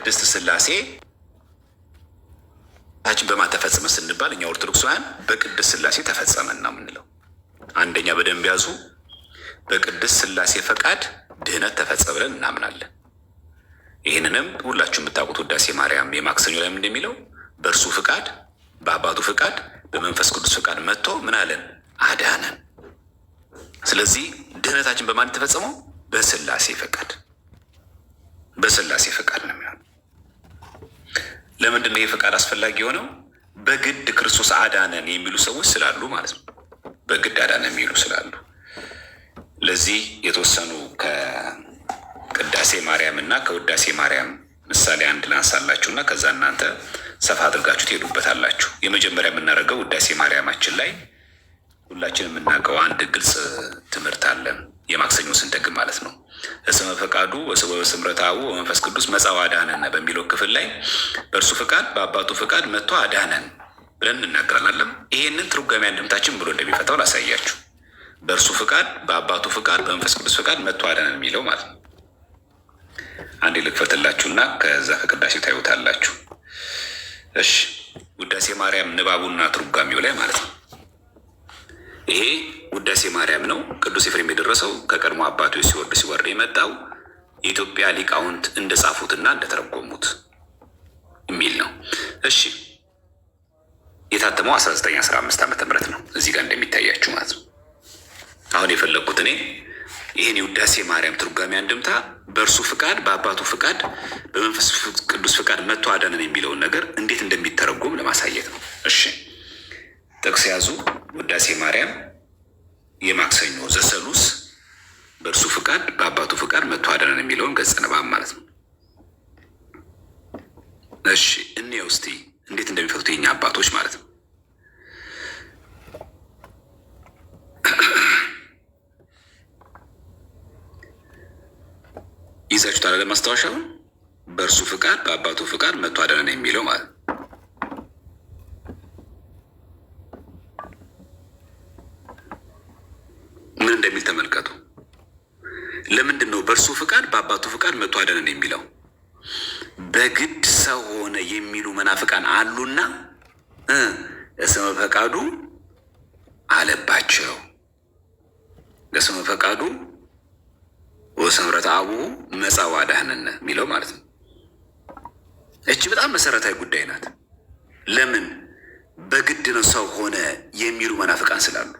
በቅድስት ስላሴ ታችን በማን ተፈጸመ ስንባል እኛ ኦርቶዶክሳውያን በቅድስት ስላሴ ተፈጸመን ነው የምንለው። አንደኛ በደንብ ያዙ። በቅድስት ስላሴ ፈቃድ ድህነት ተፈጸመ ብለን እናምናለን። ይህንንም ሁላችሁ የምታውቁት ውዳሴ ማርያም የማክሰኞ ላይ እንደሚለው በእርሱ ፍቃድ፣ በአባቱ ፍቃድ፣ በመንፈስ ቅዱስ ፍቃድ መጥቶ ምን አለን? አዳነን። ስለዚህ ድህነታችን በማን የተፈጸመው? በስላሴ ፈቃድ፣ በስላሴ ፈቃድ ነው የሚሆነው። ለምንድን ነው ይህ ፈቃድ አስፈላጊ የሆነው? በግድ ክርስቶስ አዳነን የሚሉ ሰዎች ስላሉ ማለት ነው። በግድ አዳነን የሚሉ ስላሉ ለዚህ የተወሰኑ ከቅዳሴ ማርያም እና ከውዳሴ ማርያም ምሳሌ አንድ ላንሳላችሁ እና ከዛ እናንተ ሰፋ አድርጋችሁ ትሄዱበታላችሁ። የመጀመሪያ የምናደርገው ውዳሴ ማርያማችን ላይ ሁላችን የምናውቀው አንድ ግልጽ ትምህርት አለን። የማክሰኞ ስንደግም ማለት ነው። እስመ ፈቃዱ ወስምረተ አቡ ወመንፈስ ቅዱስ መጽአ አዳነን በሚለው ክፍል ላይ በእርሱ ፍቃድ በአባቱ ፍቃድ መጥቶ አዳነን ብለን እንናገራለን። ይሄንን ትርጓሜ አንድምታችን ብሎ እንደሚፈታው ላሳያችሁ። በእርሱ ፍቃድ በአባቱ ፍቃድ በመንፈስ ቅዱስ ፍቃድ መጥቶ አዳነን የሚለው ማለት ነው። አንዴ ልክፈትላችሁና ከዛ ከቅዳሴ ታዩታላችሁ። እሺ ውዳሴ ማርያም ንባቡና ትርጓሜው ላይ ማለት ነው። ይሄ ውዳሴ ማርያም ነው። ቅዱስ ኤፍሬም የደረሰው ከቀድሞ አባቱ ሲወርድ ሲወርድ የመጣው የኢትዮጵያ ሊቃውንት እንደጻፉትና እንደተረጎሙት የሚል ነው። እሺ የታተመው 1915 ዓመተ ምህረት ነው እዚህ ጋር እንደሚታያችሁ ማለት ነው። አሁን የፈለግኩት እኔ ይህን የውዳሴ ማርያም ትርጓሜ አንድምታ በእርሱ ፍቃድ በአባቱ ፍቃድ በመንፈስ ቅዱስ ፍቃድ መጥቶ አዳነን የሚለውን ነገር እንዴት እንደሚተረጎም ለማሳየት ነው። እሺ ጥቅስ ያዙ። ውዳሴ ማርያም የማክሰኞ ዘሰሉስ በእርሱ ፍቃድ በአባቱ ፍቃድ መጥቶ አዳነን የሚለውን ገጸ ንባብ ማለት ነው። እሺ እንየው እስቲ እንዴት እንደሚፈቱት የኛ አባቶች ማለት ነው። ይዛችሁታል አለ ማስታወሻውን። በእርሱ ፍቃድ በአባቱ ፍቃድ መጥቶ አዳነን የሚለው ማለት ነው። ምን እንደሚል ተመልከቱ። ለምንድን ነው በእርሱ ፍቃድ በአባቱ ፍቃድ መጥቶ አዳነን የሚለው? በግድ ሰው ሆነ የሚሉ መናፍቃን አሉና እስመ ፈቃዱ አለባቸው። እስመ ፈቃዱ ወስምረተ አቡሁ መጽአ ወአድኀነነ የሚለው ማለት ነው። እቺ በጣም መሰረታዊ ጉዳይ ናት። ለምን በግድ ነው ሰው ሆነ የሚሉ መናፍቃን ስላሉ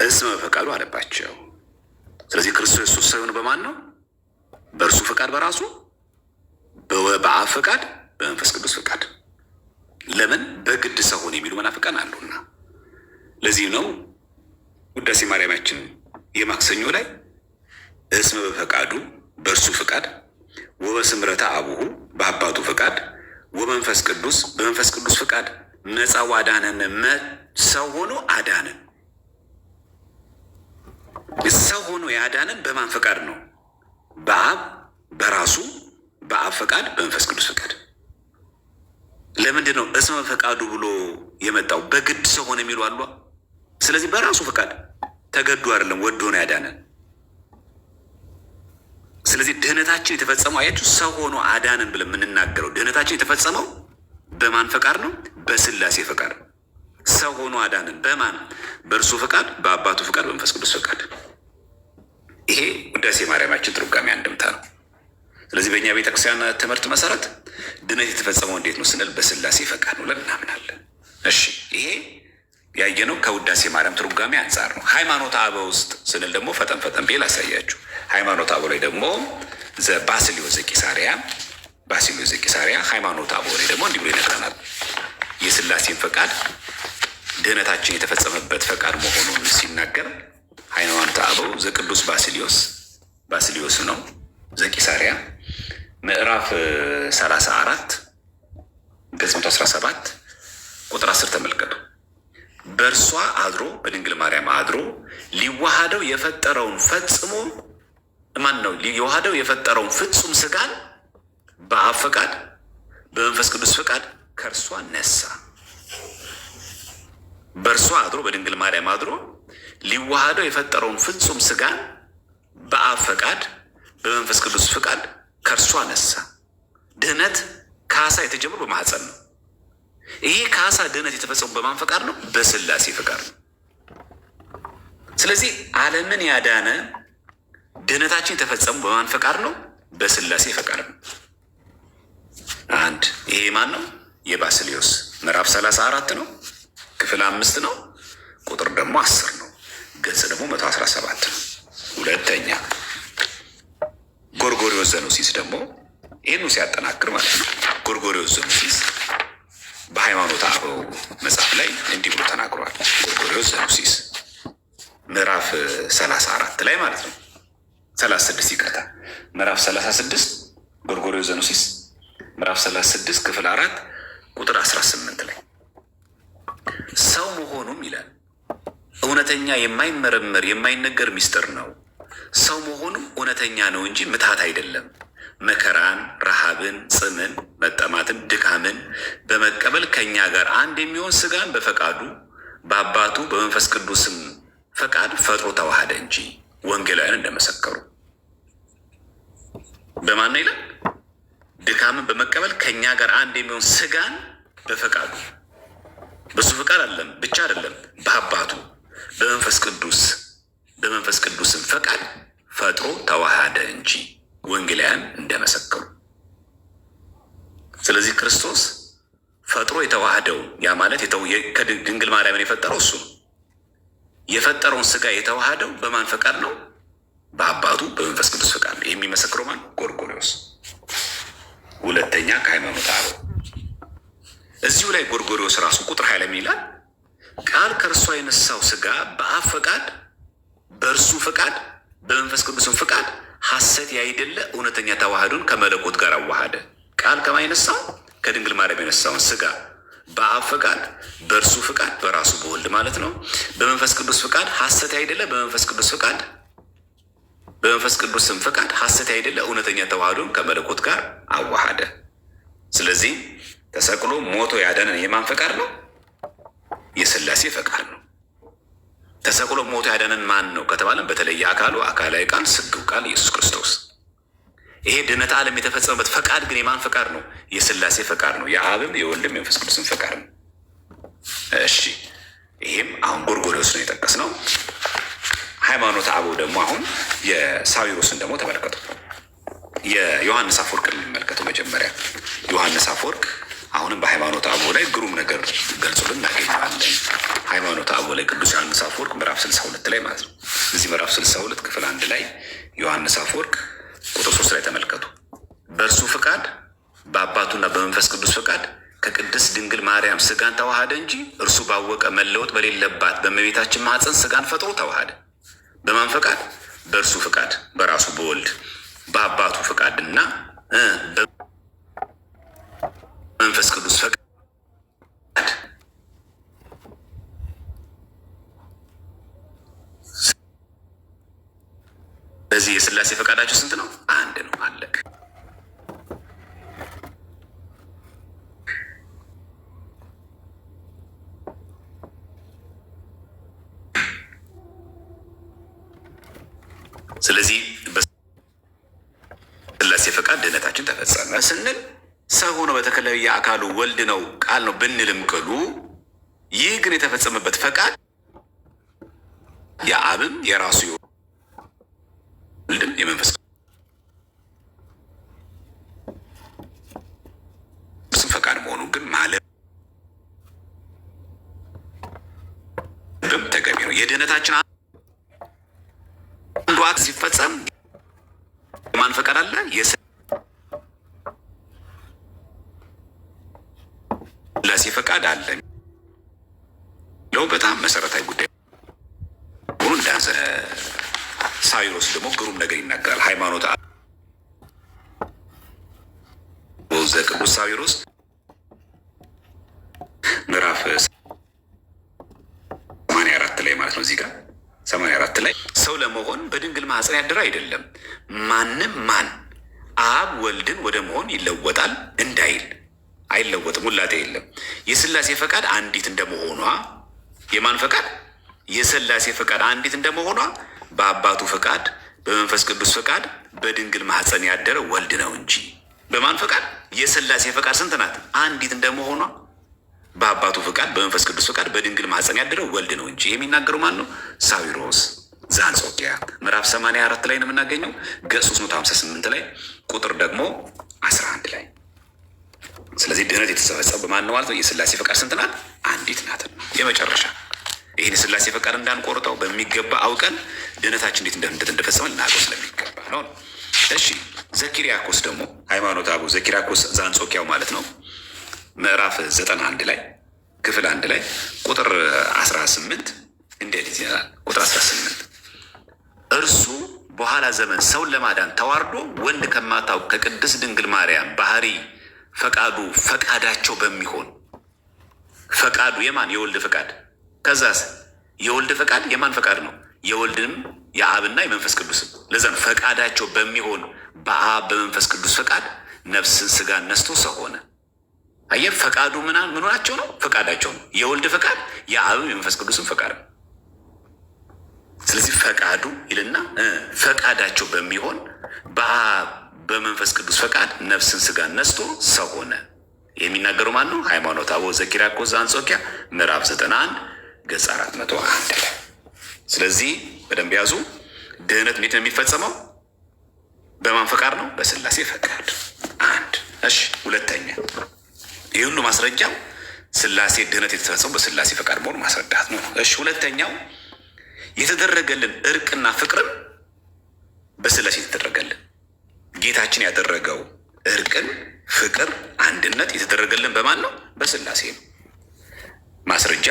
እስመ ፈቃዱ አለባቸው። ስለዚህ ክርስቶስ ኢየሱስ ሰው የሆነው በማን ነው? በእርሱ ፈቃድ በራሱ በአብ ፈቃድ በመንፈስ ቅዱስ ፈቃድ። ለምን በግድ ሰው ሆነ የሚሉ መናፍቃን አሉና። ለዚህ ነው ውዳሴ ማርያማችን የማክሰኞ ላይ እስመ በፈቃዱ በእርሱ ፈቃድ ወበስምረተ አቡሁ በአባቱ ፈቃድ ወመንፈስ ቅዱስ በመንፈስ ቅዱስ ፈቃድ መጽአ ወአድኀነነ፣ ሰው ሆኖ አዳነን። ሰው ሆኖ ያዳነን በማን ፈቃድ ነው? በአብ በራሱ በአብ ፈቃድ በመንፈስ ቅዱስ ፈቃድ። ለምንድን ነው እስመ ፈቃዱ ብሎ የመጣው? በግድ ሰው ሆነ የሚሉ አሉ። ስለዚህ በራሱ ፈቃድ ተገዶ አይደለም ወዶ ነው ያዳነን። ስለዚህ ድህነታችን የተፈጸመው አያችሁ፣ ሰው ሆኖ አዳነን ብለን የምንናገረው ድህነታችን የተፈጸመው በማን ፈቃድ ነው? በስላሴ ፈቃድ። ሰው ሆኖ አዳነን በማን? በእርሱ ፈቃድ፣ በአባቱ ፈቃድ፣ በመንፈስ ቅዱስ ፈቃድ። ይሄ ውዳሴ ማርያማችን ትርጓሜ አንድምታ ነው። ስለዚህ በእኛ ቤተክርስቲያን ትምህርት መሰረት ድነት የተፈጸመው እንዴት ነው ስንል በስላሴ ፈቃድ ነው ብለን እናምናለን። እሺ ይሄ ያየነው ከውዳሴ ማርያም ትርጓሜ አንጻር ነው። ሃይማኖተ አበው ውስጥ ስንል ደግሞ ፈጠን ፈጠን ብዬ ላሳያችሁ። ሃይማኖተ አበው ላይ ደግሞ ባስልዮስ ዘቂሳርያ፣ ባስልዮስ ዘቂሳርያ ሃይማኖተ አበው ላይ ደግሞ እንዲህ ብሎ ይነግረናል። የስላሴን ፈቃድ ድህነታችን የተፈጸመበት ፈቃድ መሆኑን ሲናገር ሃይማኖተ አበው ዘቅዱስ ባስልዮስ፣ ባስልዮስ ነው ዘቂሳርያ ምዕራፍ 34 ገጽ 117 ቁጥር 10 ተመልከቱ። በእርሷ አድሮ በድንግል ማርያም አድሮ ሊዋሃደው የፈጠረውን ፈጽሞ ማን ነው ሊዋሃደው የፈጠረውን ፍጹም ስጋን በአብ ፈቃድ በመንፈስ ቅዱስ ፈቃድ ከእርሷ ነሳ። በእርሷ አድሮ በድንግል ማርያም አድሮ ሊዋሃደው የፈጠረውን ፍጹም ስጋን በአብ ፈቃድ በመንፈስ ቅዱስ ፍቃድ ከእርሷ ነሳ። ድህነት ካሳ የተጀመረው በማህፀን ነው። ይሄ ካሳ ድህነት የተፈጸመው በማን ፈቃድ ነው? በስላሴ ፈቃድ ነው። ስለዚህ ዓለምን ያዳነ ድህነታችን የተፈጸመው በማን ፈቃድ ነው? በስላሴ ፈቃድ ነው። አንድ ይሄ ማን ነው? የባስልዮስ ምዕራፍ 34 ነው፣ ክፍል 5 ነው፣ ቁጥር ደግሞ 10 ነው፣ ገጽ ደግሞ 117 ነው። ሁለተኛ ጎርጎርዮስ ዘኑሲስ ደግሞ ይህኑ ሲያጠናክር ማለት ነው። ጎርጎርዮስ ዘኑሲስ በሃይማኖተ አበው መጽሐፍ ላይ እንዲህ ብሎ ተናግሯል። ጎርጎርዮስ ዘኑሲስ ምዕራፍ 34 ላይ ማለት ነው፣ 36 ይቅርታ፣ ምዕራፍ 36 ጎርጎርዮስ ዘኑሲስ ምዕራፍ 36 ክፍል 4 ቁጥር 18 ላይ ሰው መሆኑም ይላል እውነተኛ የማይመረመር የማይነገር ሚስጥር ነው። ሰው መሆኑም እውነተኛ ነው እንጂ ምትሃት አይደለም። መከራን፣ ረሃብን፣ ጽምን፣ መጠማትን፣ ድካምን በመቀበል ከእኛ ጋር አንድ የሚሆን ስጋን በፈቃዱ በአባቱ በመንፈስ ቅዱስም ፈቃድ ፈጥሮ ተዋሃደ እንጂ ወንጌላውያን እንደመሰከሩ። በማን ነው ይላል? ድካምን በመቀበል ከእኛ ጋር አንድ የሚሆን ስጋን በፈቃዱ በሱ ፈቃድ አለም ብቻ አይደለም፣ በአባቱ በመንፈስ ቅዱስ በመንፈስ ቅዱስም ፈቃድ ፈጥሮ ተዋሃደ እንጂ ወንጌላውያን እንደመሰከሩ። ስለዚህ ክርስቶስ ፈጥሮ የተዋህደው ያ ማለት ከድንግል ማርያምን የፈጠረው እሱ ነው። የፈጠረውን ስጋ የተዋህደው በማን ፈቃድ ነው? በአባቱ በመንፈስ ቅዱስ ፈቃድ ነው። የሚመሰክረው ማን? ጎርጎርዮስ። ሁለተኛ ከሃይማኖተ አበው እዚሁ ላይ ጎርጎርዮስ ራሱ ቁጥር 20 ላይ ይላል ቃል ከእርሷ የነሳው ስጋ በአብ ፈቃድ በእርሱ ፈቃድ በመንፈስ ቅዱስም ፈቃድ ሐሰት ያይደለ እውነተኛ ተዋህዶን ከመለኮት ጋር አዋሃደ። ቃል ከማን የነሳው? ከድንግል ማርያም የነሳውን ስጋ በአብ ፈቃድ በእርሱ ፈቃድ በራሱ በወልድ ማለት ነው። በመንፈስ ቅዱስ ፈቃድ ሐሰት ያይደለ በመንፈስ ቅዱስ ፈቃድ በመንፈስ ቅዱስም ፈቃድ ሐሰት ያይደለ እውነተኛ ተዋህዶን ከመለኮት ጋር አዋሃደ። ስለዚህ ተሰቅሎ ሞቶ ያዳነን የማን ፈቃድ ነው? የስላሴ ፈቃድ ነው። ተሰቅሎ ሞቶ ያዳነን ማን ነው ከተባለን በተለየ አካሉ አካላዊ ቃል ስግው ቃል ኢየሱስ ክርስቶስ። ይሄ ድነተ ዓለም የተፈጸመበት ፈቃድ ግን የማን ፈቃድ ነው? የስላሴ ፈቃድ ነው። የአብም የወልድም የመንፈስ ቅዱስም ፈቃድ ነው። እሺ ይሄም አሁን ጎርጎርዮስ ነው የጠቀስነው። ሃይማኖተ አበው ደግሞ አሁን የሳዊሮስን ደግሞ ተመልከቱት። የዮሐንስ አፈወርቅ እንመልከተው መጀመሪያ። ዮሐንስ አፈወርቅ አሁንም በሃይማኖተ አበው ላይ ግሩም ነገር ገልጾልን እናገኘዋለን። ሃይማኖተ አበው ላይ ቅዱስ ዮሐንስ አፈወርቅ ምዕራፍ 62 ላይ ማለት ነው። እዚህ ምዕራፍ 62 ክፍል 1 ላይ ዮሐንስ አፈወርቅ ቁጥር 3 ላይ ተመልከቱ። በእርሱ ፍቃድ በአባቱና በመንፈስ ቅዱስ ፍቃድ ከቅድስት ድንግል ማርያም ስጋን ተዋሃደ እንጂ እርሱ ባወቀ መለወጥ በሌለባት በእመቤታችን ማኅፀን ስጋን ፈጥሮ ተዋሃደ። በማን ፈቃድ? በእርሱ ፍቃድ፣ በራሱ በወልድ በአባቱ ፍቃድና በመንፈስ ቅዱስ ፈቃድ። በዚህ የስላሴ ፈቃዳቸው ስንት ነው? አንድ ነው። አለቅ። ስለዚህ በስላሴ ፈቃድ ድህነታችን ተፈጸመ ስንል ሰው ሆኖ በተለየ አካሉ ወልድ ነው ቃል ነው ብንልም ቅሉ ይህ ግን የተፈጸመበት ፈቃድ የአብም የራሱ የወልድም የመንፈስ ቅዱስም ፈቃድ መሆኑ ግን ማለትም ተገቢ ነው። የድህነታችን አንዱ አክ ሲፈጸም የማን ፈቃድ አለ? የስላሴ ፈቃድ አለ የሚለው በጣም መሰረታዊ ጉዳይ ሆኖ እንዳንዘ ሳዊሮስ ደግሞ ግሩም ነገር ይናገራል። ሃይማኖተ አበው ዘቅዱስ ሳዊሮስ ምዕራፍ 84 ላይ ማለት ነው። እዚህ ጋር 84 ላይ ሰው ለመሆን በድንግል ማኅፀን ያደረ አይደለም፣ ማንም ማን አብ ወልድን ወደ መሆን ይለወጣል እንዳይል አይለወጥም፣ ውላጤ የለም። የስላሴ ፈቃድ አንዲት እንደመሆኗ የማን ፈቃድ? የስላሴ ፈቃድ አንዲት እንደመሆኗ በአባቱ ፈቃድ በመንፈስ ቅዱስ ፈቃድ በድንግል ማኅፀን ያደረ ወልድ ነው እንጂ። በማን ፈቃድ? የስላሴ ፈቃድ ስንት ናት? አንዲት እንደመሆኗ በአባቱ ፈቃድ በመንፈስ ቅዱስ ፈቃድ በድንግል ማኅፀን ያደረ ወልድ ነው እንጂ። የሚናገረው ማን ነው? ሳዊሮስ ዘአንጾኪያ ምዕራፍ 84 ላይ ነው የምናገኘው፣ ገጽ 358 ላይ ቁጥር ደግሞ 11 ላይ። ስለዚህ ድህነት የተፈጸመው በማን ነው ማለት ነው? የስላሴ ፈቃድ ስንት ናት? አንዲት ናት። የመጨረሻ ይህን የስላሴ ፈቃድ እንዳንቆርጠው በሚገባ አውቀን ድህነታችን እንዴት እንደተፈጸመ ልናውቀው ስለሚገባ ነው። እሺ ዘኪርያኮስ ደግሞ ሃይማኖተ አበው ዘኪርያኮስ ዘአንጾኪያው ማለት ነው ምዕራፍ 91 ላይ ክፍል 1 ላይ ቁጥር 18 እንዴት ይላል? ቁጥር 18 እርሱ በኋላ ዘመን ሰውን ለማዳን ተዋርዶ ወንድ ከማታውቅ ከቅድስት ድንግል ማርያም ባህሪ ፈቃዱ ፈቃዳቸው በሚሆን ፈቃዱ የማን የወልድ ፈቃድ፣ ከዛስ የወልድ ፈቃድ የማን ፈቃድ ነው? የወልድንም የአብና የመንፈስ ቅዱስም። ለዛም ፈቃዳቸው በሚሆን በአብ በመንፈስ ቅዱስ ፈቃድ ነፍስን ስጋን ነስቶ ሰው ሆነ። አየህ፣ ፈቃዱ ምናቸው ነው? ፈቃዳቸው ነው። የወልድ ፈቃድ የአብም የመንፈስ ቅዱስም ፈቃድ ነው። ስለዚህ ፈቃዱ ይልና ፈቃዳቸው በሚሆን በአብ በመንፈስ ቅዱስ ፈቃድ ነፍስን ስጋን ነስቶ ሰው ሆነ። የሚናገረው ማን ነው? ሃይማኖተ አበው ዘኪርያኮስ ዘአንጾኪያ ምዕራፍ 91 ገጽ 401 ላይ። ስለዚህ በደንብ ያዙ። ድህነት እንዴት ነው የሚፈጸመው? በማን ፈቃድ ነው? በስላሴ ፈቃድ። አንድ እሺ። ሁለተኛ ይህ ሁሉ ማስረጃው ስላሴ ድህነት የተፈጸመው በስላሴ ፈቃድ መሆኑ ማስረዳት ነው። እሺ ሁለተኛው የተደረገልን እርቅና ፍቅርን በስላሴ የተደረገልን ጌታችን ያደረገው እርቅን፣ ፍቅር፣ አንድነት የተደረገልን በማን ነው? በስላሴ ነው። ማስረጃ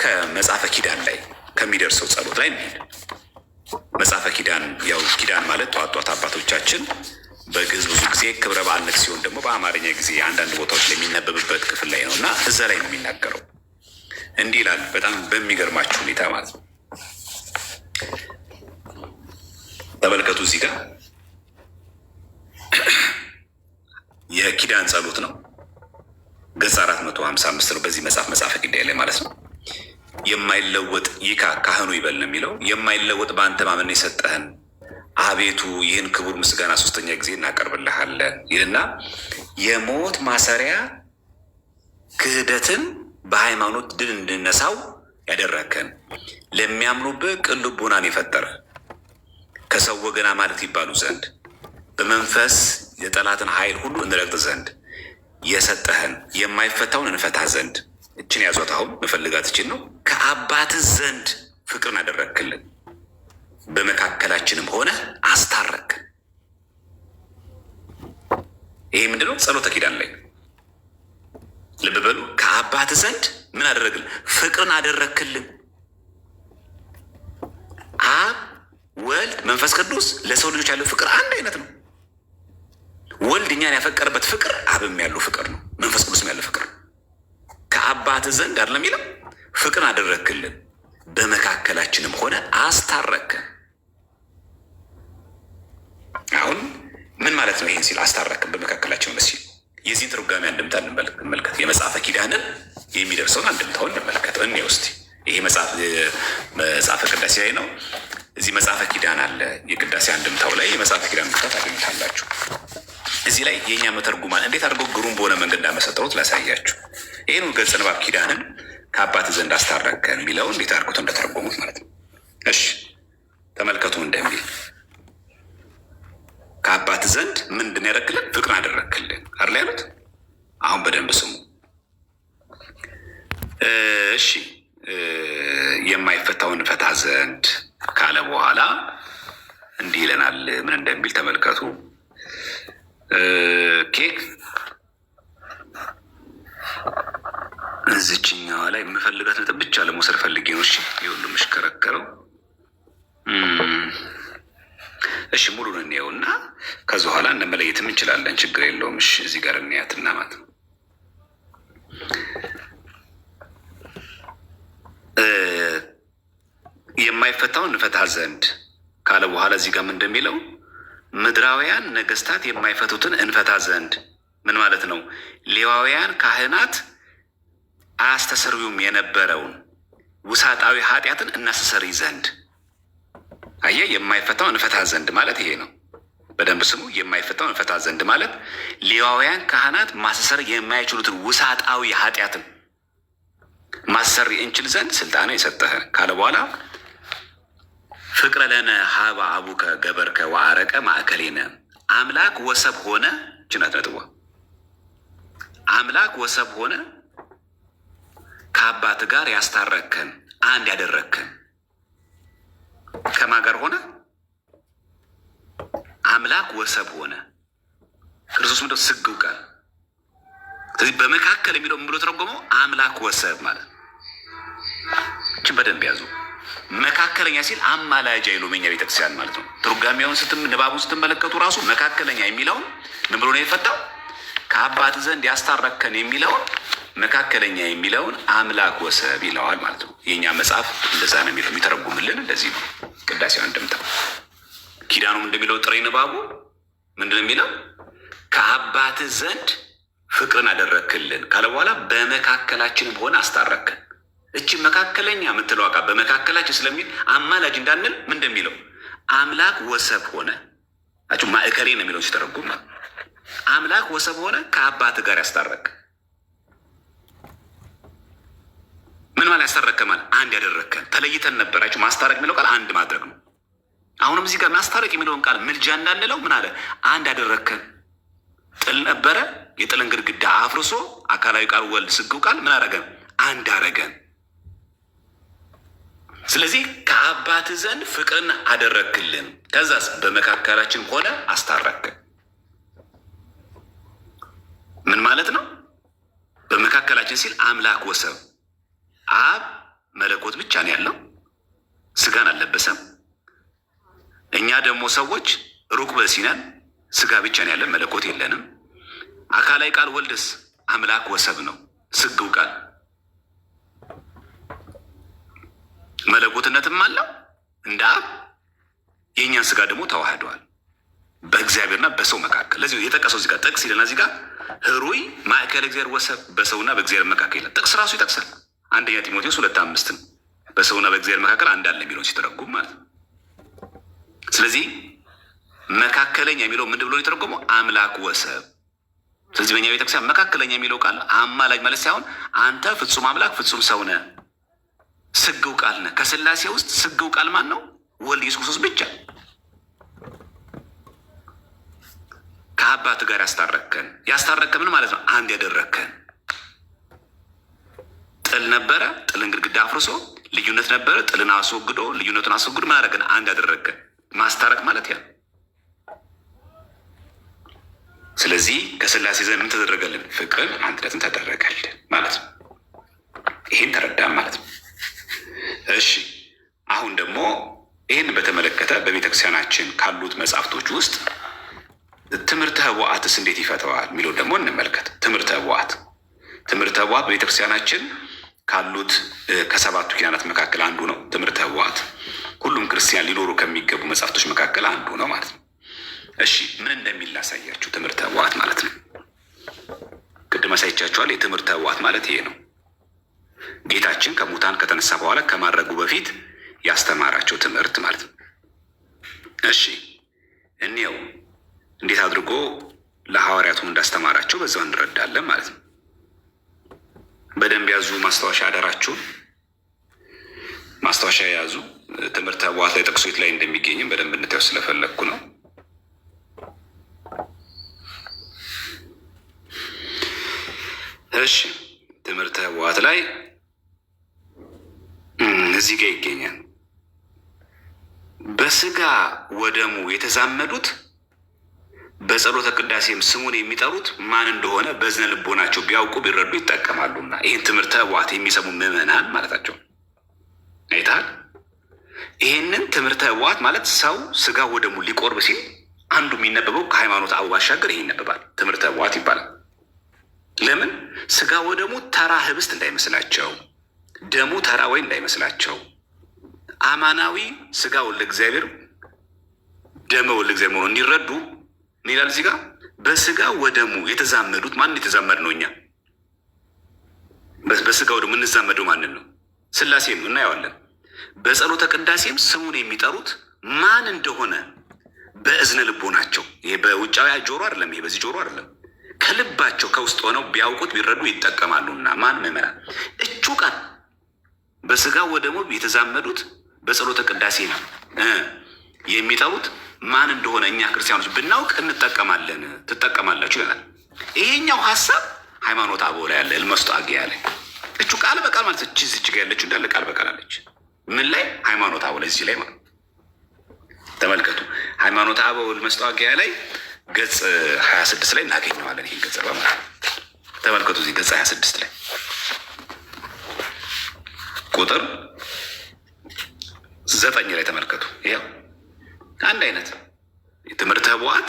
ከመጽሐፈ ኪዳን ላይ ከሚደርሰው ጸሎት ላይ እንሂድ። መጽሐፈ ኪዳን ያው ኪዳን ማለት ጧት ጧት አባቶቻችን በግዕዝ ብዙ ጊዜ ክብረ በዓል ነክ ሲሆን ደግሞ በአማርኛ ጊዜ አንዳንድ ቦታዎች ላይ የሚነበብበት ክፍል ላይ ነው እና እዛ ላይ ነው የሚናገረው። እንዲህ ይላል፣ በጣም በሚገርማችሁ ሁኔታ ማለት ነው። ተመልከቱ፣ እዚህ ጋር የኪዳን ጸሎት ነው። ገጽ 455 ነው በዚህ መጽሐፍ መጽሐፈ ኪዳን ላይ ማለት ነው። የማይለወጥ ይካ ካህኑ ይበል ነው የሚለው። የማይለወጥ በአንተ ማመን የሰጠህን አቤቱ ይህን ክቡር ምስጋና ሶስተኛ ጊዜ እናቀርብልሃለን ይልና የሞት ማሰሪያ ክህደትን በሃይማኖት ድል እንድነሳው ያደረግከን ለሚያምኑብህ ቅን ልቦናን የፈጠረ ከሰው ወገና ማለት ይባሉ ዘንድ በመንፈስ የጠላትን ኃይል ሁሉ እንረግጥ ዘንድ የሰጠህን የማይፈታውን እንፈታ ዘንድ እችን ያዟት። አሁን መፈልጋት እችን ነው። ከአባትህ ዘንድ ፍቅርን አደረግክልን በመካከላችንም ሆነ አስታረክን። ይሄ ምንድነው? ጸሎተ ኪዳን ላይ ልብ በሉ። ከአባትህ ዘንድ ምን አደረግልን? ፍቅርን አደረግክልን። አብ ወልድ መንፈስ ቅዱስ ለሰው ልጆች ያለው ፍቅር አንድ አይነት ነው። ወልድ እኛን ያፈቀረበት ፍቅር አብም ያለው ፍቅር ነው፣ መንፈስ ቅዱስም ያለው ፍቅር ነው። ከአባትህ ዘንድ አይደለም የሚለው ፍቅርን አደረግክልን በመካከላችንም ሆነ አስታረክን። አሁን ምን ማለት ነው? ይህን ሲል አስታረክን በመካከላችን ሆነ ሲል የዚህን ትርጓሜ አንድምታ እንመልከት። የመጽሐፈ ኪዳንን የሚደርሰውን አንድምታውን እንመልከት። እኔ ውስጥ ይሄ መጽሐፈ ቅዳሴ ላይ ነው። እዚህ መጽሐፈ ኪዳን አለ። የቅዳሴ አንድምታው ላይ የመጽሐፈ ኪዳን አንድምታ ታገኙታላችሁ። እዚህ ላይ የእኛ መተርጉማን እንዴት አድርገው ግሩም በሆነ መንገድ እንዳመሰጠሩት ላሳያችሁ። ይህን ገጸ ንባብ ኪዳንን ከአባት ዘንድ አስታረከን የሚለውን እንዴት አድርጎት እንደተረጎሙት ማለት ነው። እሺ ተመልከቱ እንደሚል ከአባት ዘንድ ምንድን ያደረክልን? ፍቅርን አደረክልን አይደል ያሉት። አሁን በደንብ ስሙ እሺ። የማይፈታውን ፈታ ዘንድ ካለ በኋላ እንዲህ ይለናል። ምን እንደሚል ተመልከቱ። ኬክ እዚችኛዋ ላይ የምፈልጋት ነጥብ ብቻ ለመውሰድ ፈልጌ ነው። እሺ ይሁሉ የምሽከረከረው። እሺ ሙሉን እንየውና ከዚ በኋላ እንመለየትም እንችላለን። ችግር የለውም። እሺ እዚህ ጋር እንያትና ማለት ነው። የማይፈታውን እንፈታ ዘንድ ካለ በኋላ እዚህ ጋር ምን እንደሚለው ምድራውያን ነገስታት የማይፈቱትን እንፈታ ዘንድ ምን ማለት ነው? ሌዋውያን ካህናት አያስተሰርዩም የነበረውን ውሳጣዊ ኃጢአትን እናስተሰርይ ዘንድ አየህ፣ የማይፈታውን እንፈታ ዘንድ ማለት ይሄ ነው። በደንብ ስሙ። የማይፈታውን እንፈታ ዘንድ ማለት ሌዋውያን ካህናት ማስተሰር የማይችሉትን ውሳጣዊ ኃጢአትን ማሰር እንችል ዘንድ ስልጣን የሰጠህን ካለ በኋላ ፍቅረ ለነ ሀበ አቡከ ገበርከ ወአረቀ ማእከሌነ አምላክ ወሰብ ሆነ። ችናት ነጥቧ አምላክ ወሰብ ሆነ ከአባት ጋር ያስታረከን አንድ ያደረግከን ከማን ጋር ሆነ? አምላክ ወሰብ ሆነ። ክርስቶስ ምንድነው? ስግው ቃል። ስለዚህ በመካከል የሚለው ምን ብሎ ተረጎመው? አምላክ ወሰብ ማለት ነው። እችን በደንብ ያዙ። መካከለኛ ሲል አማላጅ አይሉም የኛ ቤተክርስቲያን ማለት ነው። ትርጓሜውን ንባቡን ስትመለከቱ ራሱ መካከለኛ የሚለውን ምን ብሎ ነው የፈታው? ከአባት ዘንድ ያስታረከን የሚለውን መካከለኛ የሚለውን አምላክ ወሰብ ይለዋል ማለት ነው። የእኛ መጽሐፍ እንደዛ ነው የሚለው፣ የሚተረጉምልን እንደዚህ ነው። ቅዳሴው አንድምታ ኪዳኑም እንደሚለው ጥሬ ንባቡ ምንድን ነው የሚለው? ከአባት ዘንድ ፍቅርን አደረክልን ካለ በኋላ በመካከላችንም ሆነ አስታረክን። እቺ መካከለኛ የምትለው ቃል በመካከላችን ስለሚል አማላጅ እንዳንል ምን እንደሚለው አምላክ ወሰብ ሆነ አችሁ ማዕከሌ ነው የሚለውን ሲተረጉም አምላክ ወሰብ ሆነ ከአባት ጋር ያስታረቅ። ምን ማለት ያስታረከ ማለት አንድ ያደረግከን ተለይተን ነበራችሁ። ማስታረቅ የሚለው ቃል አንድ ማድረግ ነው። አሁንም እዚህ ጋር ማስታረቅ የሚለውን ቃል ምልጃ እንዳንለው ምን አለ? አንድ ያደረግከን። ጥል ነበረ። የጥልን ግድግዳ አፍርሶ አካላዊ ቃል ወልድ ስግው ቃል ምን አረገን? አንድ አረገን። ስለዚህ ከአባት ዘንድ ፍቅርን አደረግክልን፣ ከዛስ በመካከላችን ሆነ አስታረክን። ምን ማለት ነው? በመካከላችን ሲል አምላክ ወሰብ አብ መለኮት ብቻ ነው ያለው፣ ስጋን አልለበሰም። እኛ ደግሞ ሰዎች ሩቅ በሲነን ስጋ ብቻ ነው ያለን፣ መለኮት የለንም። አካላዊ ቃል ወልድስ አምላክ ወሰብ ነው፣ ስግው ቃል መለኮትነትም አለው እንደ አብ። የእኛን ስጋ ደግሞ ተዋህደዋል በእግዚአብሔርና በሰው መካከል። ለዚህ የጠቀሰው እዚህ ጋር ጥቅስ ይለና እዚህ ጋር ህሩይ ማእከል እግዚአብሔር ወሰብ በሰውና በእግዚአብሔር መካከል ይላል። ጥቅስ ራሱ ይጠቅሳል። አንደኛ ጢሞቴዎስ 2:5 በሰውና በእግዚአብሔር መካከል አንድ አለ የሚለውን ሲተረጉም ማለት ነው። ስለዚህ መካከለኛ የሚለው ምንድን ብሎ የተረጎመው? አምላክ ወሰብ። ስለዚህ በእኛ ቤተክርስቲያን መካከለኛ የሚለው ቃል አማላጅ ማለት ሳይሆን አንተ ፍጹም አምላክ ፍጹም ሰው ነህ፣ ስግው ቃል ነህ። ከስላሴ ውስጥ ስግው ቃል ማን ነው? ወልድ ኢየሱስ ክርስቶስ ብቻ። ከአባት ጋር ያስታረከን። ያስታረከን ምን ማለት ነው? አንድ ያደረግከን። ጥል ነበረ፣ ጥልን ግድግዳ አፍርሶ፣ ልዩነት ነበረ፣ ጥልን አስወግዶ፣ ልዩነቱን አስወግዶ ምን አደረገን? አንድ ያደረግከን። ማስታረቅ ማለት ያ። ስለዚህ ከስላሴ ዘንድ ምን ተደረገልን? ፍቅርን አንድነትን ተደረገልን ማለት ነው። ይሄን ተረዳም ማለት ነው። እሺ አሁን ደግሞ ይህን በተመለከተ በቤተክርስቲያናችን ካሉት መጽሐፍቶች ውስጥ ትምህርተ ኅቡዓትስ እንዴት ይፈተዋል የሚለው ደግሞ እንመልከት። ትምህርተ ኅቡዓት ትምህርተ ኅቡዓት በቤተክርስቲያናችን ካሉት ከሰባቱ ኪዳናት መካከል አንዱ ነው። ትምህርተ ኅቡዓት ሁሉም ክርስቲያን ሊኖሩ ከሚገቡ መጽሐፍቶች መካከል አንዱ ነው ማለት ነው። እሺ ምን እንደሚል ላሳያችሁ። ትምህርተ ኅቡዓት ማለት ነው ቅድም አሳይቻችኋል። የትምህርተ ኅቡዓት ማለት ይሄ ነው። ጌታችን ከሙታን ከተነሳ በኋላ ከማድረጉ በፊት ያስተማራቸው ትምህርት ማለት ነው። እሺ እንየው እንዴት አድርጎ ለሐዋርያቱ እንዳስተማራቸው በዛው እንረዳለን ማለት ነው። በደንብ ያዙ፣ ማስታወሻ አደራችሁን፣ ማስታወሻ የያዙ። ትምህርተ ኅቡዓት ላይ ጥቅሱ የት ላይ እንደሚገኝም በደንብ እንታየው ስለፈለግኩ ነው። እሺ ትምህርተ ኅቡዓት ላይ እዚህ ጋር ይገኛል። በስጋ ወደሙ የተዛመዱት በጸሎተ ቅዳሴም ስሙን የሚጠሩት ማን እንደሆነ በዝነ ልቦናቸው ቢያውቁ ቢረዱ ይጠቀማሉና፣ ይህን ትምህርተ ኅቡዓት የሚሰሙ ምዕመናን ማለታቸው አይተሃል። ይህንን ትምህርተ ኅቡዓት ማለት ሰው ስጋ ወደሙ ሊቆርብ ሲል አንዱ የሚነበበው ከሃይማኖት አበው ባሻገር ይህ ይነበባል። ትምህርተ ኅቡዓት ይባላል። ለምን ስጋ ወደሙ ተራ ህብስት እንዳይመስላቸው፣ ደሙ ተራ ወይን እንዳይመስላቸው፣ አማናዊ ስጋ ወልደ እግዚአብሔር ደመ ወልደ እግዚአብሔር መሆኑን እንዲረዱ ምን ይላል እዚህ ጋር? በስጋ ወደሙ የተዛመዱት ማን የተዛመድ ነው? እኛ በስጋ ወደሙ የምንዛመደው ማንን ነው? ስላሴ ነው፣ እናየዋለን። በጸሎተ ቅዳሴም ስሙን የሚጠሩት ማን እንደሆነ በእዝነ ልቦናቸው፣ ይሄ በውጫዊ ጆሮ አይደለም፣ ይሄ በዚህ ጆሮ አይደለም፣ ከልባቸው ከውስጥ ሆነው ቢያውቁት ቢረዱ ይጠቀማሉና። ማን? ምዕመናን። እቹ ቃል በስጋ ወደሙ የተዛመዱት በጸሎተ ቅዳሴ ነው የሚጠሩት ማን እንደሆነ እኛ ክርስቲያኖች ብናውቅ እንጠቀማለን፣ ትጠቀማላችሁ ይላል። ይሄኛው ሀሳብ ሃይማኖተ አበው ላይ ያለ እልመስጦ አጌ ላይ እቹ ቃል በቃል ማለት እቺ እዚች ጋ ያለችው እንዳለ ቃል በቃል አለች። ምን ላይ? ሃይማኖተ አበው ላይ እዚህ ላይ ማለት ተመልከቱ። ሃይማኖተ አበው እልመስጦ አጌ ላይ ገጽ 26 ላይ እናገኘዋለን። ይሄን ገጽ ማለት ተመልከቱ። እዚህ ገጽ 26 ላይ ቁጥር 9 ላይ ተመልከቱ። ይኸው አንድ አይነት የትምህርተ ኅቡዓት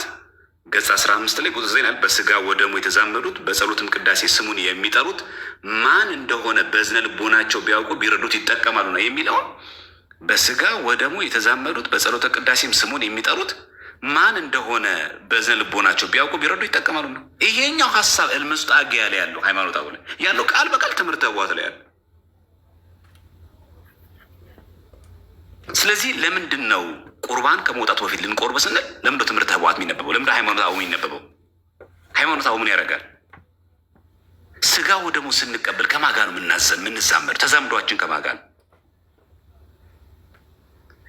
ገጽ 15 ላይ ቁጥር 9 በስጋ ወደሙ የተዛመዱት በጸሎትም ቅዳሴ ስሙን የሚጠሩት ማን እንደሆነ በእዝነ ልቦናቸው ቢያውቁ ቢረዱት ይጠቀማሉ ነው የሚለውን በስጋ ወደሙ የተዛመዱት በጸሎተ ቅዳሴም ስሙን የሚጠሩት ማን እንደሆነ በእዝነ ልቦናቸው ቢያውቁ ቢረዱ ይጠቀማሉ ነው። ይሄኛው ሀሳብ እልምስጡ አጌያ ላይ ያለው ሃይማኖት አበው ላይ ያለው ቃል በቃል ትምህርተ ኅቡዓት ላይ ያለው። ስለዚህ ለምንድን ነው ቁርባን ከመውጣቱ በፊት ልንቆርብ ስንል ለምንድነው ትምህርተ ኅቡዓት የሚነበበው? ለምንድነው ሃይማኖተ አበው የሚነበበው? ሃይማኖተ አበው ምን ያደርጋል? ስጋ ወደሙ ስንቀበል ከማን ጋር ነው የምንዛመድ? ተዛምዷችን ከማን ጋር ነው?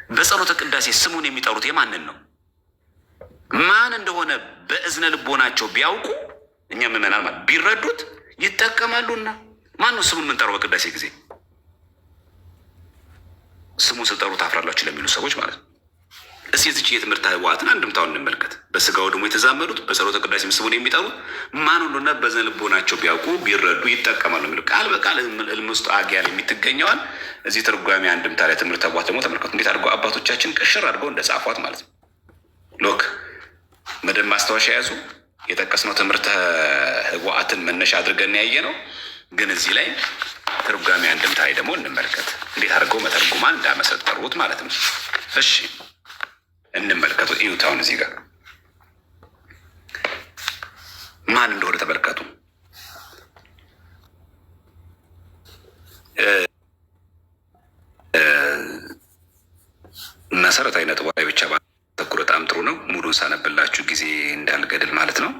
በጸሎተ ቅዳሴ ስሙን የሚጠሩት የማንን ነው? ማን እንደሆነ በእዝነ ልቦናቸው ቢያውቁ እኛ ምዕመናን ማለት ቢረዱት ይጠቀማሉና። ማን ነው ስሙን የምንጠራው በቅዳሴ ጊዜ? ስሙን ስጠሩ ታፍራላችሁ ለሚሉ ሰዎች ማለት ነው። እስኪ የዚች የትምህርተ ኅቡዓትን አንድምታውን እንመልከት። በስጋው ደግሞ የተዛመዱት በጸሎተ ቅዳሴ ስሙን የሚጠሩት ማን ሁሉና በእዝነ ልቦናቸው ቢያውቁ ቢረዱ ይጠቀማሉ የሚለው ቃል በቃል እልምስጡ አግያ ላይ የምትገኘዋል። እዚህ ትርጓሜ አንድምታ ላይ ትምህርተ ኅቡዓት ደግሞ ተመልከቱ፣ እንዴት አድርገው አባቶቻችን ቅሽር አድርገው እንደጻፏት ማለት ነው። Look፣ መደብ ማስታወሻ የያዙ፣ የጠቀስነው ትምህርተ ኅቡዓትን መነሻ አድርገን ያየ ነው። ግን እዚህ ላይ ትርጓሜ አንድምታ ላይ ደግሞ እንመልከት፣ እንዴት አድርገው መተርጉማን እንዳመሰጠሩት ማለት ነው። እሺ እንመልከቱ። እዩት። አሁን እዚህ ጋር ማን እንደሆነ ተመልከቱ። መሰረታዊ ነጥቧ ላይ ብቻ ባተኩር በጣም ጥሩ ነው። ሙሉን ሳነብላችሁ ጊዜ እንዳልገድል ማለት ነው።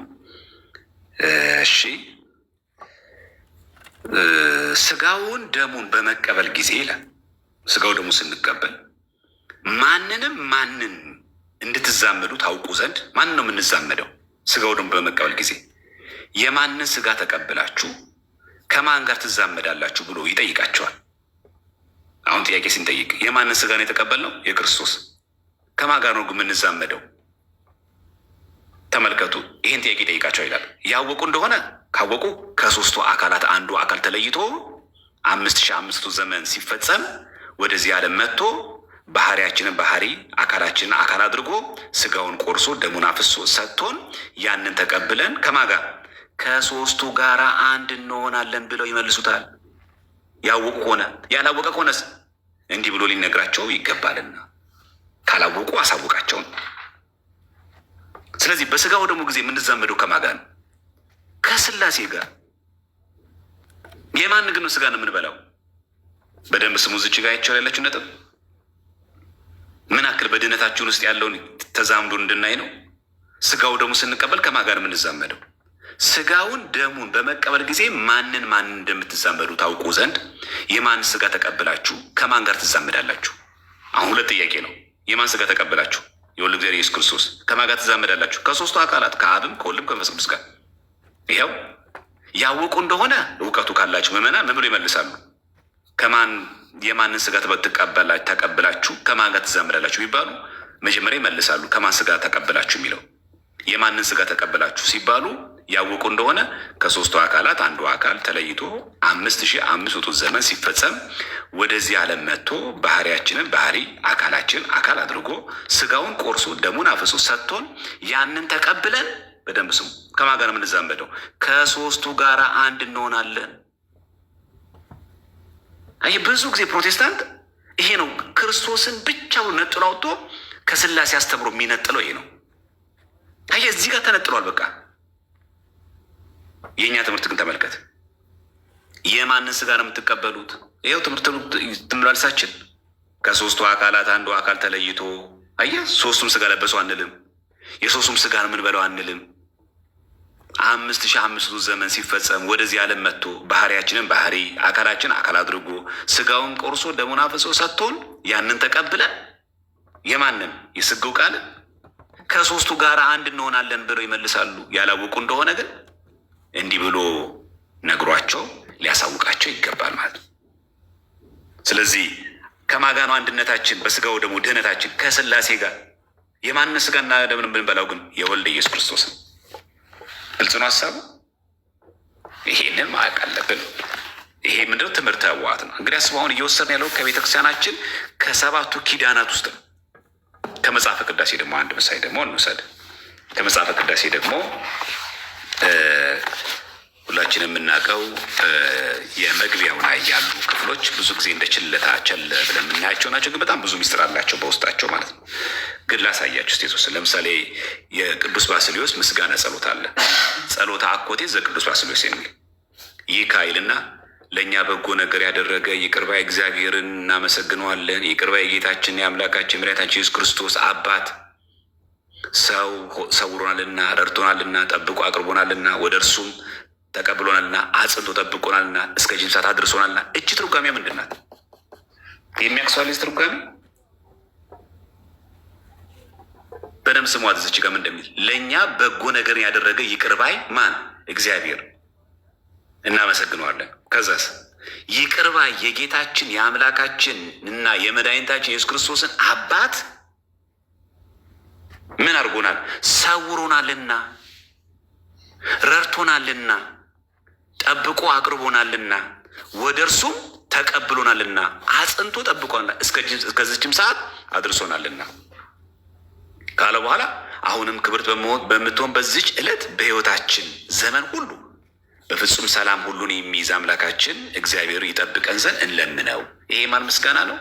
እሺ፣ ስጋውን ደሙን በመቀበል ጊዜ ይላል። ስጋው ደሙን ስንቀበል ማንንም ማንን እንድትዛመዱ ታውቁ ዘንድ። ማንን ነው የምንዛመደው? ስጋው ደሙን በመቀበል ጊዜ የማንን ስጋ ተቀብላችሁ ከማን ጋር ትዛመዳላችሁ ብሎ ይጠይቃቸዋል። አሁን ጥያቄ ስንጠይቅ የማንን ስጋ ነው የተቀበልነው? የክርስቶስ። ከማን ጋር ነው የምንዛመደው? ተመልከቱ፣ ይህን ጥያቄ ይጠይቃቸዋል ይላል። ያወቁ እንደሆነ ካወቁ ከሶስቱ አካላት አንዱ አካል ተለይቶ 5500 ዘመን ሲፈጸም ወደዚህ ዓለም መጥቶ ባህሪያችንን ባህሪ አካላችንን አካል አድርጎ ስጋውን ቆርሶ ደሙን አፍሶ ሰጥቶን ያንን ተቀብለን ከማን ጋር? ከሶስቱ ጋራ አንድ እንሆናለን ብለው ይመልሱታል። ያወቁ ከሆነ። ያላወቀ ከሆነስ እንዲህ ብሎ ሊነግራቸው ይገባልና ካላወቁ አሳውቃቸውን። ስለዚህ በስጋው ደግሞ ጊዜ የምንዛመደው ከማን ጋር ነው? ከስላሴ ጋር። የማን ግን ስጋ ነው የምንበላው? በደንብ ስሙ። እዚች ጋር አይቼው ያለችው ነጥብ ምን አክል በድህነታችን ውስጥ ያለውን ተዛምዶ እንድናይ ነው። ስጋው ደግሞ ስንቀበል ከማን ጋር የምንዛመደው? ስጋውን ደሙን በመቀበል ጊዜ ማንን ማንን እንደምትዛመዱ ታውቁ ዘንድ የማን ስጋ ተቀብላችሁ ከማን ጋር ትዛመዳላችሁ? አሁን ሁለት ጥያቄ ነው። የማን ስጋ ተቀብላችሁ? የወልድ እግዚአብሔር ኢየሱስ ክርስቶስ። ከማን ጋር ትዛመዳላችሁ? ከሶስቱ አካላት ከአብም ከወልድም ከመንፈስ ቅዱስ ጋር። ይኸው ያወቁ እንደሆነ እውቀቱ ካላችሁ ምዕመናን ምን ብሎ ይመልሳሉ? ከማን የማንን ስጋ ተቀብላችሁ ከማን ጋር ትዛመዳላችሁ ቢባሉ መጀመሪያ ይመልሳሉ። ከማን ስጋ ተቀብላችሁ የሚለው፣ የማንን ስጋ ተቀብላችሁ ሲባሉ ያወቁ እንደሆነ ከሶስቱ አካላት አንዱ አካል ተለይቶ 5500 ዘመን ሲፈጸም ወደዚህ ዓለም መጥቶ ባህሪያችንን ባህሪ አካላችንን አካል አድርጎ ስጋውን ቆርሶ ደሙን አፍሶ ሰጥቶን ያንን ተቀብለን፣ በደንብ ስሙ፣ ከማን ጋር ነው የምንዛመደው? ከሶስቱ ጋር አንድ እንሆናለን። አይ ብዙ ጊዜ ፕሮቴስታንት ይሄ ነው፣ ክርስቶስን ብቻውን ነጥሎ አውጥቶ ከስላሴ አስተምሮ የሚነጥለው ይሄ ነው። አይ እዚህ ጋር ተነጥሏል። በቃ የእኛ ትምህርት ግን ተመልከት፣ የማንን ስጋ ነው የምትቀበሉት? ይኸው ትምህርት ትምላልሳችን ከሶስቱ አካላት አንዱ አካል ተለይቶ አየህ፣ ሶስቱም ስጋ ለበሱ አንልም። የሶስቱም ስጋ ነው የምንበላው አንልም። 5500 ዘመን ሲፈጸም ወደዚህ ዓለም መጥቶ ባህሪያችንን ባህሪ አካላችን አካል አድርጎ ስጋውን ቆርሶ ደሙን አፍሶ ሰጥቶን ያንን ተቀብለን የማንን የስጋው ቃል ከሶስቱ ጋር አንድ እንሆናለን ብለው ይመልሳሉ። ያላወቁ እንደሆነ ግን እንዲህ ብሎ ነግሯቸው ሊያሳውቃቸው ይገባል ማለት ነው። ስለዚህ ከማን ጋር ነው አንድነታችን? በስጋው ደግሞ ድህነታችን ከስላሴ ጋር። የማንን ስጋና ደምን ብንበላው ግን የወልድ ኢየሱስ ክርስቶስ ነው። ግልጽ ነው ሀሳቡ። ይሄንን ማወቅ አለብን። ይሄ ምንድነው? ትምህርተ ኅቡዓት ነው። እንግዲህ አስበው፣ አሁን እየወሰድን ያለው ከቤተክርስቲያናችን ከሰባቱ ኪዳናት ውስጥ ነው። ከመጽሐፈ ቅዳሴ ደግሞ አንድ ምሳሌ ደግሞ እንውሰድ። ከመጽሐፈ ቅዳሴ ደግሞ ሁላችን የምናውቀው የመግቢያው ላይ ያሉ ክፍሎች ብዙ ጊዜ እንደ ችለታ ቸል ብለን የምናያቸው ናቸው፣ ግን በጣም ብዙ ሚስጥር አላቸው በውስጣቸው ማለት ነው። ግን ላሳያችሁ እስኪ የተወሰነ። ለምሳሌ የቅዱስ ባስልዮስ ምስጋና ጸሎት አለ። ጸሎተ አኮቴት ዘቅዱስ ባስልዮስ የሚል ይህ ካይልና ለእኛ በጎ ነገር ያደረገ ይቅር ባይ እግዚአብሔርን እናመሰግነዋለን። ይቅር ባይ ጌታችን የአምላካችን መድኃኒታችን ኢየሱስ ክርስቶስ አባት ሰው ሰውሮናልና ረድቶናልና ጠብቆ አቅርቦናልና ወደ እርሱም ተቀብሎናልና አጽንቶ ጠብቆናልና እስከዚህም ሰዓት አድርሶናልና። እቺ ትርጓሜ ምንድን ናት? የሚያክሰዋል ትርጓሜ በደምብ ስሟት። እዚች ጋር ምን እንደሚል ለእኛ በጎ ነገርን ያደረገ ይቅር ባይ ማን? እግዚአብሔር እናመሰግነዋለን። ከዛስ ይቅር ባይ የጌታችን የአምላካችን እና የመድኃኒታችን የኢየሱስ ክርስቶስን አባት ምን አድርጎናል? ሰውሮናልና ረድቶናልና ጠብቆ አቅርቦናልና ወደ እርሱም ተቀብሎናልና አጽንቶ ጠብቆናል እስከዚችም ሰዓት አድርሶናልና ካለ በኋላ አሁንም ክብርት በምትሆን በዚች ዕለት በሕይወታችን ዘመን ሁሉ በፍጹም ሰላም ሁሉን የሚይዝ አምላካችን እግዚአብሔር ይጠብቀን ዘንድ እንለምነው። ይሄ ማን ምስጋና ነው?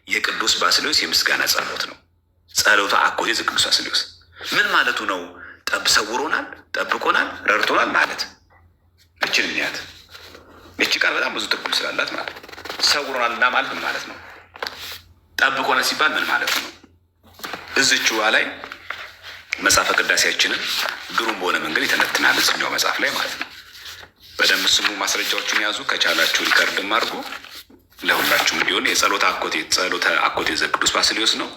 የቅዱስ ባስልዮስ የምስጋና ጸሎት ነው። ጸሎተ አኮቴት ዘቅዱስ ባስልዮስ ምን ማለቱ ነው? ጠብ ሰውሮናል፣ ጠብቆናል፣ ረድቶናል ማለት እችን እንያት። እቺ ቃል በጣም ብዙ ትርጉም ስላላት ማለት ነው። ሰውሮናልና ማለት ምን ማለት ነው? ጠብቆናል ሲባል ምን ማለት ነው? እዝችዋ ላይ መጽሐፈ ቅዳሴያችንን ግሩም በሆነ መንገድ ይተነትናል። እዚህኛው መጽሐፍ ላይ ማለት ነው። በደንብ ስሙ፣ ማስረጃዎቹን ያዙ። ከቻላችሁ record ም አድርጎ ለሁላችሁም እንዲሆን የጸሎተ አኮቴት ጸሎተ አኮቴት ዘቅዱስ ባስልዮስ ነው።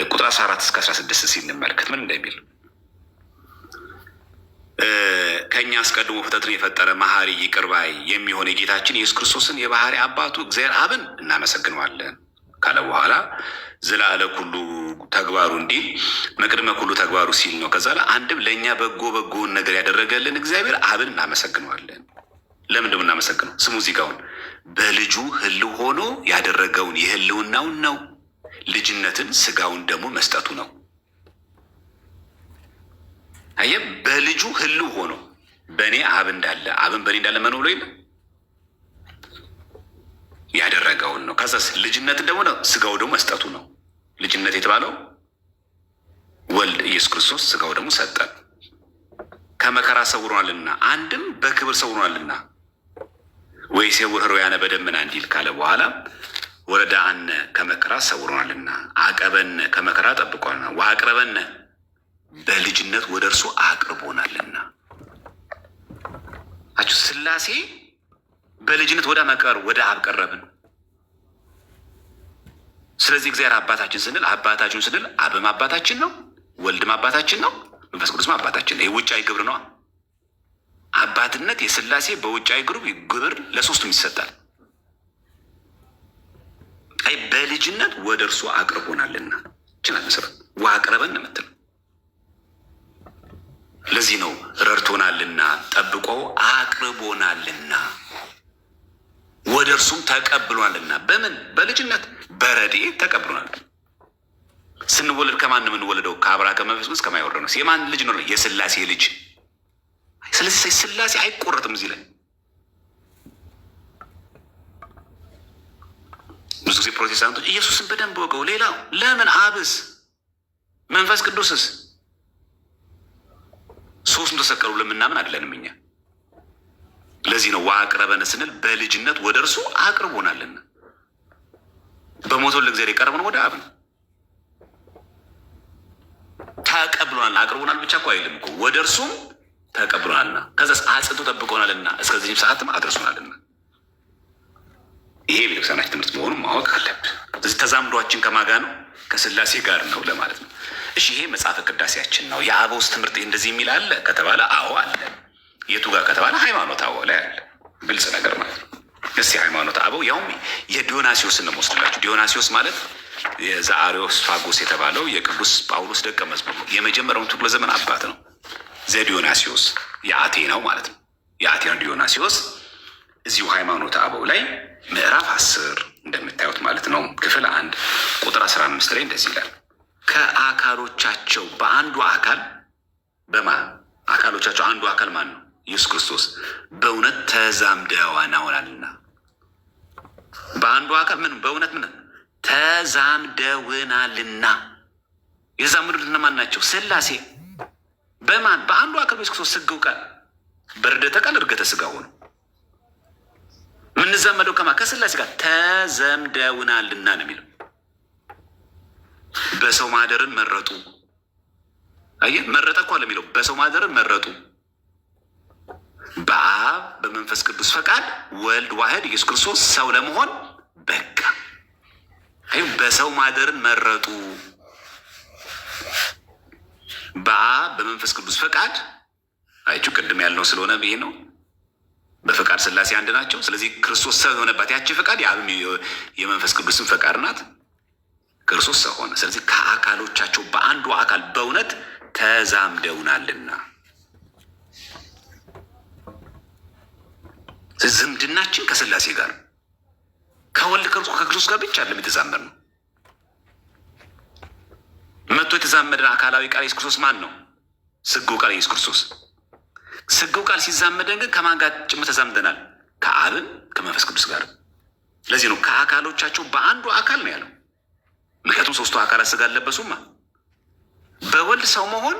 ቁጥር 14 እስከ 16 ሲንመለከት ምን እንደሚል ከእኛ አስቀድሞ ፍጥረትን የፈጠረ መሐሪ ይቅር ባይ የሚሆን የጌታችን የኢየሱስ ክርስቶስን የባህሪ አባቱ እግዚአብሔር አብን እናመሰግነዋለን ካለ በኋላ ዝላለ ኩሉ ተግባሩ እንዲል መቅድመ ኩሉ ተግባሩ ሲል ነው። ከዛ አንድም ለእኛ በጎ በጎውን ነገር ያደረገልን እግዚአብሔር አብን እናመሰግነዋለን። ለምን እንደምናመሰግነው ስሙ እዚህ ጋር አሁን በልጁ ሕልው ሆኖ ያደረገውን የሕልውናውን ነው። ልጅነትን ስጋውን ደግሞ መስጠቱ ነው። አየህ፣ በልጁ ሕልው ሆኖ በእኔ አብ እንዳለ አብን በእኔ እንዳለ መኖ ብሎ የለ ያደረገውን ነው። ከዛስ ልጅነትን ደግሞ ነው ስጋው ደግሞ መስጠቱ ነው። ልጅነት የተባለው ወልድ ኢየሱስ ክርስቶስ ስጋው ደግሞ ሰጠን። ከመከራ ሰውሮናልና አንድም በክብር ሰውሮናልና ወይ ሴውር ህሮያነ በደመና እንዲል ካለ በኋላ ወረዳ አነ ከመከራ ሰውሮናልና አቀበነ ከመከራ ጠብቋልና ወአቅረበነ በልጅነት ወደ እርሱ አቅርቦናልና። አችሁ ስላሴ በልጅነት ወደ መቀር ወደ አብ ቀረብን። ስለዚህ እግዚአብሔር አባታችን ስንል አባታችን ስንል አብም አባታችን ነው፣ ወልድም አባታችን ነው፣ መንፈስ ቅዱስም አባታችን ነው። ይህ ውጫዊ ግብር ነው። አባትነት የስላሴ በውጫዊ ግብር ለሶስቱም ይሰጣል። አይ በልጅነት ወደ እርሱ አቅርቦናልና ችናል መሰረት ወአቅረበን ነው የምትለው። ለዚህ ነው ረድቶናልና ጠብቆ አቅርቦናልና ወደ እርሱም ተቀብሎናልና። በምን በልጅነት በረድኤት ተቀብሎናል። ስንወለድ ከማን ነው የምንወለደው? ከአብራ ከመንፈስ ቅዱስ ከማይወርድ ነው። የማን ልጅ ነው? የስላሴ ልጅ። ስለዚህ ስላሴ አይቆረጥም። እዚህ ላይ ብዙ ጊዜ ፕሮቴስታንቶች ኢየሱስን በደንብ ወቀው፣ ሌላው ለምን አብስ መንፈስ ቅዱስስ ሶስቱም ተሰቀሉ ለምናምን አይደለንም እኛ። ለዚህ ነው ወአቅረበነ ስንል በልጅነት ወደ እርሱ አቅርቦናልና። በሞተው ለእግዚአብሔር የቀረብነው ወደ አብ ነው። ተቀብሎናል። አቅርቦናል ብቻ እኮ አይልም እኮ ወደ እርሱም ተቀብሎናልና፣ ከዛስ አጽንቶ ጠብቆናልና፣ እስከዚህም ሰዓትም አድርሶናልና። ይሄ የቤተክርስቲያናችን ትምህርት መሆኑን ማወቅ አለብን። ስለዚህ ተዛምዷችን ከማጋ ነው? ከስላሴ ጋር ነው ለማለት ነው። እሺ ይሄ መጽሐፈ ቅዳሴያችን ነው። የአበውስ ትምህርት እንደዚህ የሚል አለ ከተባለ አዎ አለ። የቱ ጋር ከተባለ ሃይማኖተ አበው ላይ አለ። ግልጽ ነገር ማለት ነው። እስቲ ሃይማኖተ አበው ያውም የዲዮናሲዎስን ነው የምወስድላችሁ። ዲዮናሲዎስ ማለት የዘአርዮስፋጎስ የተባለው የቅዱስ ጳውሎስ ደቀ መዝሙር ነው። የመጀመሪያውን ክፍለ ዘመን አባት ነው። ዘዲዮናሲዎስ የአቴናው ማለት ነው። የአቴናው ዲዮናሲዎስ እዚሁ ሃይማኖተ አበው ላይ ምዕራፍ 10 እንደምታዩት ማለት ነው ክፍል 1 ቁጥር 15 ላይ እንደዚህ ይላል። ከአካሎቻቸው በአንዱ አካል በማ አካሎቻቸው አንዱ አካል ማን ነው? ኢየሱስ ክርስቶስ በእውነት ተዛምደዋናውናልና። በአንዱ አካል ምን በእውነት ምን ተዛምደውናልና። የተዛመዱት እነማን ናቸው? ስላሴ በማን በአንዱ አካል በኢየሱስ ክርስቶስ ስግው ቃል በርደተ ቃል እርገተ ስጋ ሆኖ የምንዛመደው ከማ ከስላሴ ጋር ተዘምደውናልና ነው የሚለው። በሰው ማደርን መረጡ። አየህ መረጠ እኮ አለ የሚለው በሰው ማደርን መረጡ። በአብ በመንፈስ ቅዱስ ፈቃድ ወልድ ዋህድ ኢየሱስ ክርስቶስ ሰው ለመሆን በቃ። አይ በሰው ማደርን መረጡ። በአብ በመንፈስ ቅዱስ ፈቃድ አይቹ ቅድም ያልነው ስለሆነ ይሄ ነው። በፈቃድ ስላሴ አንድ ናቸው። ስለዚህ ክርስቶስ ሰው የሆነባት ያቺ ፈቃድ የአብም የመንፈስ ቅዱስን ፈቃድ ናት። ክርስቶስ ሰው ሆነ። ስለዚህ ከአካሎቻቸው በአንዱ አካል በእውነት ተዛምደውናልና ዝምድናችን ከስላሴ ጋር ከወልድ ከክርስቶስ ጋር ብቻ አይደለም የተዛመድ ነው። መጥቶ የተዛመደን አካላዊ ቃል ኢየሱስ ክርስቶስ ማን ነው? ስግው ቃል ኢየሱስ ክርስቶስ። ስግው ቃል ሲዛመደን ግን ከማን ጋር ጭምር ተዛምደናል? ከአብም ከመንፈስ ቅዱስ ጋር። ለዚህ ነው ከአካሎቻቸው በአንዱ አካል ነው ያለው። ምክንያቱም ሶስቱ አካላት ስጋ አልለበሱማ። በወልድ ሰው መሆን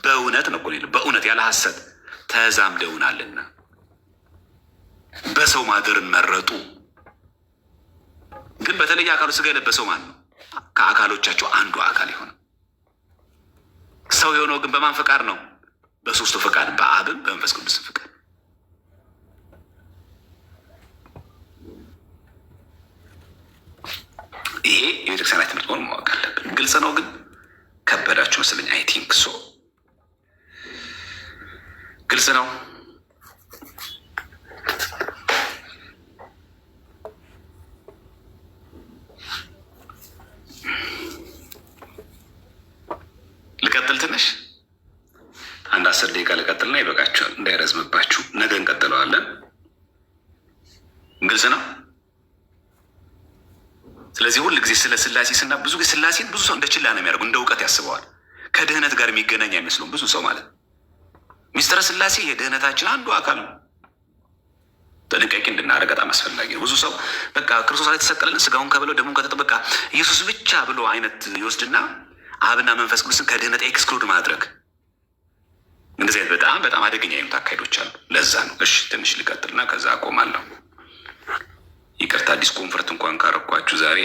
በእውነት ነው እኮ በእውነት ያለ ሐሰት ተዛምደውናልና በሰው ማደርን መረጡ። ግን በተለየ አካሉ ስጋ የለበሰው ማን ነው? ከአካሎቻቸው አንዱ አካል የሆነ ሰው የሆነው ግን በማን ፈቃድ ነው? በሶስቱ ፈቃድ፣ በአብም በመንፈስ ቅዱስም ፈቃድ። ይሄ የቤተክርስቲያናት ትምህርት መሆኑን ማወቅ አለብን። ግልጽ ነው፣ ግን ከበዳችሁ መሰለኝ። I think so ግልጽ ነው። ልቀጥል ትንሽ አንድ 10 ደቂቃ ልቀጥልና ይበቃችኋል፣ እንዳይረዝምባችሁ። ነገ እንቀጥለዋለን። ግልጽ ነው። ስለዚህ ሁል ጊዜ ስለ ስላሴ ስና ብዙ ጊዜ ስላሴን ብዙ ሰው እንደ ችላ ነው የሚያደርጉ፣ እንደ እውቀት ያስበዋል። ከድህነት ጋር የሚገናኝ አይመስለውም ብዙ ሰው ማለት። ሚስጥረ ስላሴ የድህነታችን አንዱ አካል ነው። ጥንቃቄ እንድናደርግ በጣም አስፈላጊ ነው። ብዙ ሰው በቃ ክርስቶስ ላይ የተሰቀለልን ስጋውን ከበለው ደሙን ከጠጣ በቃ ኢየሱስ ብቻ ብሎ አይነት ይወስድና አብና መንፈስ ቅዱስን ከድህነት exclude ማድረግ እንደዚህ አይነት በጣም በጣም አደገኛ አይነት አካሄዶች አሉ። ለዛ ነው። እሺ ትንሽ ልቀጥልና ከዛ አቆማለሁ። ይቅርታ discomfort እንኳን ካረኳችሁ ዛሬ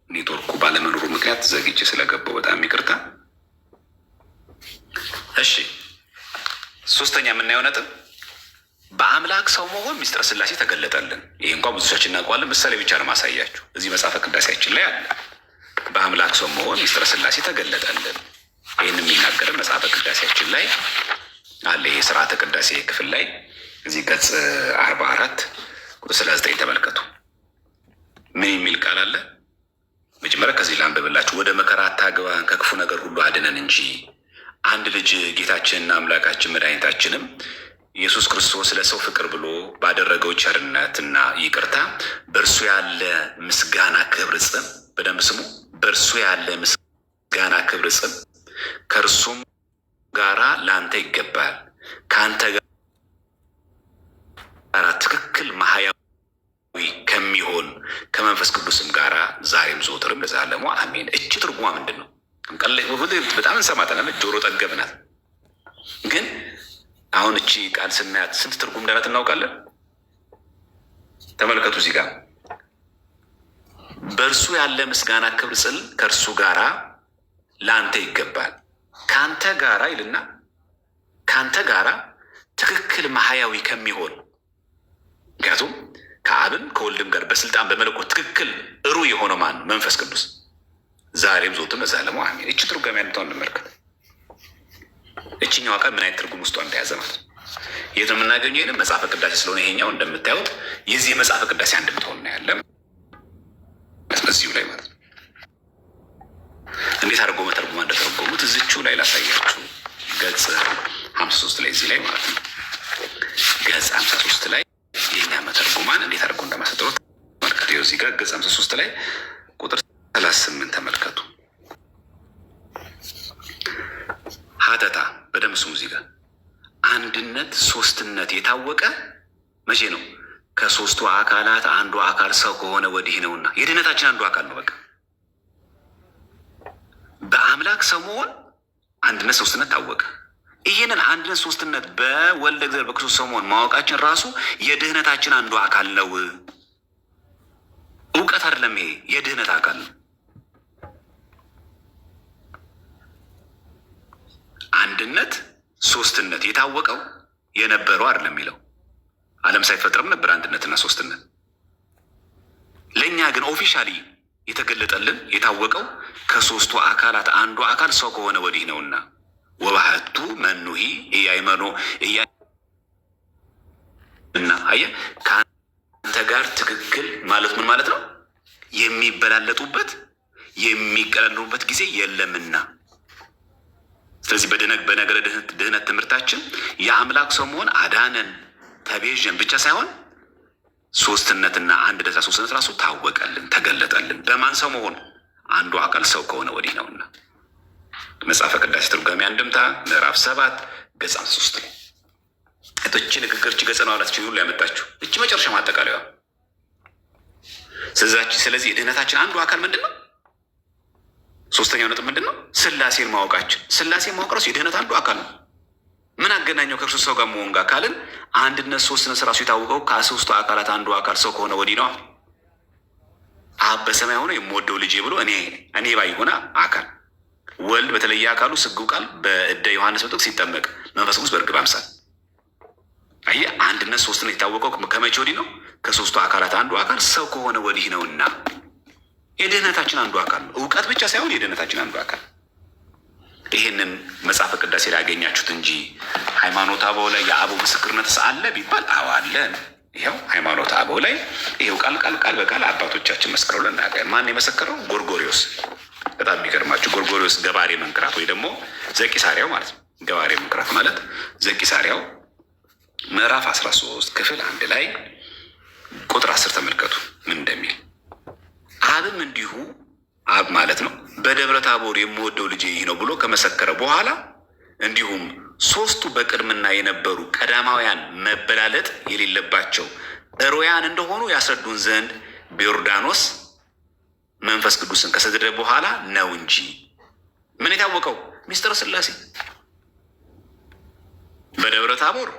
ኔትወርኩ ባለመኖሩ ምክንያት ዘግቼ ስለገባው በጣም ይቅርታ። እሺ ሶስተኛ የምናየው ነጥብ በአምላክ ሰው መሆን ሚስጥረ ስላሴ ተገለጠልን። ይህ እንኳን ብዙቻችን እናውቀዋለን። ምሳሌ ብቻ ነው ማሳያችሁ። እዚህ መጽሐፈ ቅዳሴያችን ላይ አለ። በአምላክ ሰው መሆን ሚስጥረ ስላሴ ተገለጠልን። ይህን የሚናገርን መጽሐፈ ቅዳሴያችን ላይ አለ። ይህ ስርዓተ ቅዳሴ ክፍል ላይ እዚህ ገጽ 44 ቁጥር 39 ተመልከቱ። ምን የሚል ቃል አለ? መጀመሪያ ከዚህ ላንብብላችሁ። ወደ መከራ አታግባን ከክፉ ነገር ሁሉ አድነን እንጂ አንድ ልጅ ጌታችንና አምላካችን መድኃኒታችንም ኢየሱስ ክርስቶስ ለሰው ፍቅር ብሎ ባደረገው ቸርነትና ይቅርታ በእርሱ ያለ ምስጋና ክብር ጽን፣ በደንብ ስሙ። በእርሱ ያለ ምስጋና ክብር ጽን ከእርሱም ጋራ ለአንተ ይገባል፣ ከአንተ ጋራ ትክክል ማህያዊ ከሚሆን ከመንፈስ ቅዱስም ጋራ ዛሬም ዘወትርም ለዘላለሙ አሜን። እች ትርጉሟ ምንድን ነው? በጣም እንሰማታለን፣ ጆሮ ጠገብ ናት። ግን አሁን እቺ ቃል ስናያት ስንት ትርጉም እንዳላት እናውቃለን? ተመልከቱ እዚህ ጋር በእርሱ ያለ ምስጋና ክብር ጽል ከእርሱ ጋራ ለአንተ ይገባል፣ ከአንተ ጋራ ይልና ከአንተ ጋራ ትክክል ማህያዊ ከሚሆን፣ ምክንያቱም ከአብም ከወልድም ጋር በስልጣን በመለኮት ትክክል እሩ የሆነው ማን? መንፈስ ቅዱስ ዛሬም ዘወትርም ለዘላለሙ አሜን። እቺ ትርጓሜ አንድምታውን እንመልከት። እችኛዋ ቃል ምን አይነት ትርጉም ውስጧ እንደያዘ ማለት ነው። የት ነው የምናገኘው? ይህንም መጽሐፈ ቅዳሴ ስለሆነ ይሄኛው እንደምታዩት የዚህ የመጽሐፈ ቅዳሴ አንድምታውን እናያለን እዚሁ ላይ ማለት ነው። እንዴት አድርጎ መተርጉማ እንደተረጎሙት እዚቹ ላይ ላሳያችሁ። ገጽ 53 ላይ እዚህ ላይ ማለት ነው። ገጽ 53 ላይ የኛ መተርጉማን እንዴት አድርጎ እንደማሰጥሩት ተመልከቱ። ይኸው እዚህ ጋር ገጽ 53 ላይ ቁጥር 38 ተመልከቱ። ሀተታ በደንብ ስሙ። እዚህ ጋር አንድነት ሶስትነት የታወቀ መቼ ነው? ከሶስቱ አካላት አንዱ አካል ሰው ከሆነ ወዲህ ነውና የድህነታችን አንዱ አካል ነው። በቃ በአምላክ ሰው መሆን አንድነት ሶስትነት ታወቀ። ይህንን አንድነት ሶስትነት በወልደ እግዚአብሔር በክርስቶስ ሰው መሆን ማወቃችን ራሱ የድህነታችን አንዱ አካል ነው። እውቀት አይደለም፣ ይሄ የድህነት አካል ነው። አንድነት ሶስትነት የታወቀው የነበረው አይደለም የሚለው ዓለም ሳይፈጥርም ነበር አንድነትና ሶስትነት። ለእኛ ግን officially የተገለጠልን የታወቀው ከሶስቱ አካላት አንዱ አካል ሰው ከሆነ ወዲህ ነውና ወባህቱ መኑሂ እያይመኖ እያ እና አየህ ከአንተ ጋር ትክክል ማለት ምን ማለት ነው? የሚበላለጡበት የሚቀላቀሉበት ጊዜ የለምና። ስለዚህ በነገረ ድህነት ትምህርታችን የአምላክ ሰው መሆን አዳነን ተቤዠን ብቻ ሳይሆን ሶስትነትና አንድነት ሶስትነት ራሱ ታወቀልን፣ ተገለጠልን። በማን ሰው መሆን? አንዱ አካል ሰው ከሆነ ወዲህ ነውና። መጽሐፈ ቅዳሴ ትርጓሜ አንድምታ ምዕራፍ 7 ገጽ 53 ላይ እቺ ንግግር እቺ ገጸ ነው ሁሉ ያመጣችሁ እቺ መጨረሻ ማጠቃለያ። ስለዚህ የድህነታችን አንዱ አካል ምንድን ነው? ሶስተኛው ነጥብ ምንድን ነው? ስላሴን ማወቃችን። ስላሴን ማወቅ ራሱ የድህነት አንዱ አካል ነው። ምን አገናኘው ከክርስቶስ ሰው ጋር መሆን ጋር ካልን አንድነት ሶስትነት ራሱ የታወቀው ከሶስቱ አካላት አንዱ አካል ሰው ከሆነ ወዲህ ነው። አብ በሰማይ ሆኖ የምወደው ልጄ ብሎ እኔ ባይ የሆነ አካል፣ ወልድ በተለየ አካሉ ስግው ቃል በእደ ዮሐንስ መጥምቅ ሲጠመቅ፣ መንፈስ ቅዱስ በእርግብ አምሳል። አየህ፣ አንድነት ሶስትነት የታወቀው ከመቼ ወዲህ ነው? ከሶስቱ አካላት አንዱ አካል ሰው ከሆነ ወዲህ ነውና የድህነታችን አንዱ አካል ነው። እውቀት ብቻ ሳይሆን የድህነታችን አንዱ አካል። ይሄንን መጽሐፈ ቅዳሴ ላይ ያገኛችሁት እንጂ ሃይማኖተ አበው ላይ የአበው ምስክርነትስ አለ ቢባል አዎ አለ። ይኸው ሃይማኖተ አበው ላይ ይኸው ቃል ቃል ቃል በቃል አባቶቻችን መስክረውልን እናውቃለን። ማን የመሰከረው? ጎርጎሪዎስ። በጣም የሚገርማችሁ ጎርጎሪዎስ ገባሬ መንክራት ወይ ደግሞ ዘቂሳርያው ማለት ነው። ገባሬ መንክራት ማለት ዘቂሳርያው ምዕራፍ 13 ክፍል 1 ላይ ቁጥር 10 ተመልከቱ ምን እንደሚል። አብም እንዲሁ አብ ማለት ነው በደብረ ታቦር የምወደው ልጄ ይህ ነው ብሎ ከመሰከረ በኋላ እንዲሁም ሶስቱ በቅድምና የነበሩ ቀዳማውያን መበላለጥ የሌለባቸው ሮያን እንደሆኑ ያስረዱን ዘንድ በዮርዳኖስ መንፈስ ቅዱስን ከሰደደ በኋላ ነው እንጂ። ምን የታወቀው? ሚስጥረ ስላሴ። በደብረ ታቦር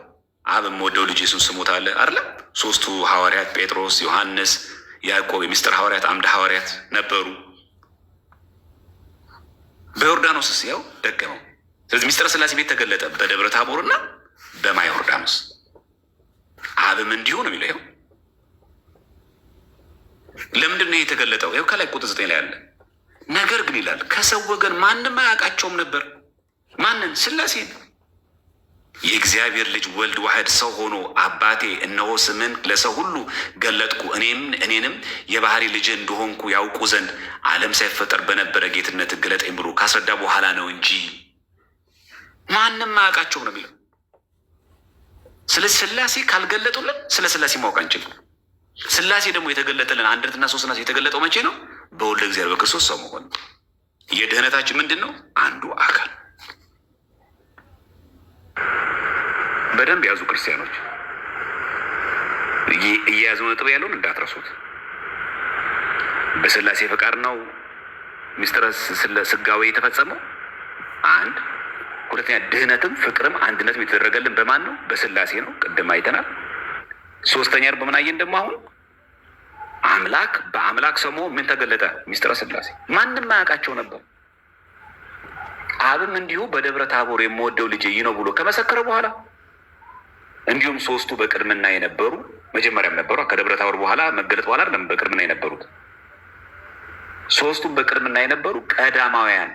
አብ የምወደው ልጅ እሱን ስሙት አለ አይደለም? ሶስቱ ሐዋርያት ጴጥሮስ፣ ዮሐንስ፣ ያዕቆብ የሚስጥር ሐዋርያት አምደ ሐዋርያት ነበሩ። በዮርዳኖስስ ያው ደገመው። ስለዚህ ሚስጥረ ስላሴ ቤት ተገለጠ በደብረ ታቦርና በማየ ዮርዳኖስ። አብም እንዲሁ ነው የሚለው። ይኸው ለምንድን ነው የተገለጠው? ይኸው ከላይ ቁጥር 9 ላይ አለ። ነገር ግን ይላል ከሰው ወገን ማንም አያውቃቸውም ነበር። ማንን? ስላሴን። የእግዚአብሔር ልጅ ወልድ ዋህድ ሰው ሆኖ አባቴ እነሆ ስምን ለሰው ሁሉ ገለጥኩ፣ እኔንም የባህሪ ልጅ እንደሆንኩ ያውቁ ዘንድ ዓለም ሳይፈጠር በነበረ ጌትነት ግለጠኝ ብሎ ካስረዳ በኋላ ነው እንጂ ማንም አያውቃቸውም ነው የሚለው። ስለ ስላሴ ካልገለጡልን ስለ ስላሴ ማወቅ አንችልም። ስላሴ ደግሞ የተገለጠልን አንድነትና ሶስትነት የተገለጠው መቼ ነው? በወልደ እግዚአብሔር በክርስቶስ ሰው መሆን። የድህነታችን ምንድን ነው? አንዱ አካል። በደንብ ያዙ ክርስቲያኖች፣ እየያዙ ነጥብ ያለውን እንዳትረሱት። በስላሴ ፈቃድ ነው ሚስጥረ ስጋዌ የተፈጸመው። አንድ ሁለተኛ፣ ድህነትም ፍቅርም አንድነትም የተደረገልን በማን ነው? በስላሴ ነው። ቅድም አይተናል። ሶስተኛ በምን አየን ደግሞ? አሁን አምላክ በአምላክ ሰው መሆን ምን ተገለጠ? ሚስጥረ ስላሴ። ማንም አያውቃቸው ነበር። አብም እንዲሁ በደብረ ታቦር የምወደው ልጄ ይህ ነው ብሎ ከመሰከረ በኋላ እንዲሁም ሶስቱ በቅድምና የነበሩ መጀመሪያም ነበሩ። ከደብረ ታቦር በኋላ መገለጥ በኋላ አይደለም በቅድምና የነበሩት፣ ሶስቱም በቅድምና የነበሩ ቀዳማውያን፣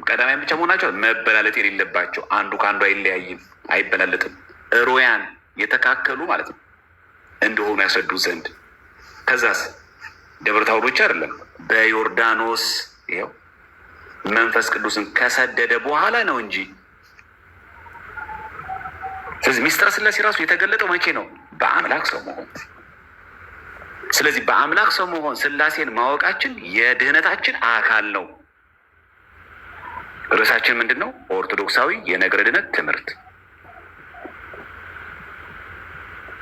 ቀዳማውያን ብቻ መሆናቸው መበላለጥ የሌለባቸው፣ አንዱ ከአንዱ አይለያይም፣ አይበላለጥም፣ እሮያን የተካከሉ ማለት ነው እንደሆኑ ያስረዱ ዘንድ። ከዛስ ደብረ ታቦር ብቻ አይደለም፣ በዮርዳኖስ ይኸው መንፈስ ቅዱስን ከሰደደ በኋላ ነው እንጂ። ስለዚህ ሚስጥረ ስላሴ ራሱ የተገለጠው መቼ ነው? በአምላክ ሰው መሆን። ስለዚህ በአምላክ ሰው መሆን ስላሴን ማወቃችን የድህነታችን አካል ነው። ርዕሳችን ምንድን ነው? ኦርቶዶክሳዊ የነገረ ድነት ትምህርት።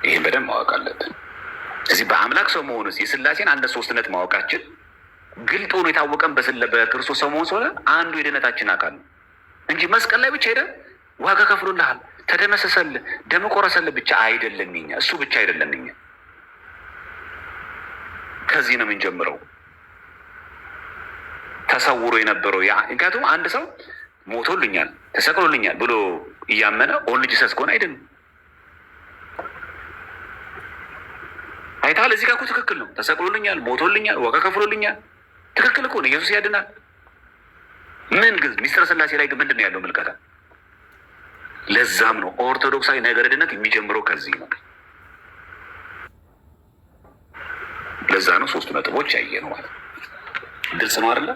ይህን በደንብ ማወቅ አለብን። ስለዚህ በአምላክ ሰው መሆን የስላሴን አንድ ሶስትነት ማወቃችን ግልጥ ሆኖ የታወቀን በክርስቶስ ሰው መሆን ስለሆነ አንዱ የድህነታችን አካል ነው እንጂ መስቀል ላይ ብቻ ሄደ ዋጋ ከፍሎልሃል፣ ተደመሰሰልህ፣ ደም ቆረሰልህ ብቻ አይደለም የኛ፣ እሱ ብቻ አይደለም የኛ። ከዚህ ነው የምንጀምረው። ተሰውሮ የነበረው ያ፣ ምክንያቱም አንድ ሰው ሞቶልኛል ተሰቅሎልኛል ብሎ እያመነ Only Jesus ከሆነ አይደለም። አይተሃል። እዚህ ጋር እኮ ትክክል ነው። ተሰቅሎልኛል፣ ሞቶልኛል፣ ዋጋ ከፍሎልኛል፣ ትክክል እኮ ነው። ኢየሱስ ያድናል። ምን ግን ሚስጥረ ስላሴ ላይ ግን ምንድን ነው ያለው ምልከታ? ለዛም ነው ኦርቶዶክሳዊ ነገረ ድነት የሚጀምረው ከዚህ ነው። ለዛ ነው ሶስቱ ነጥቦች ያየ ነው ማለት ግልጽ ነው አይደለ?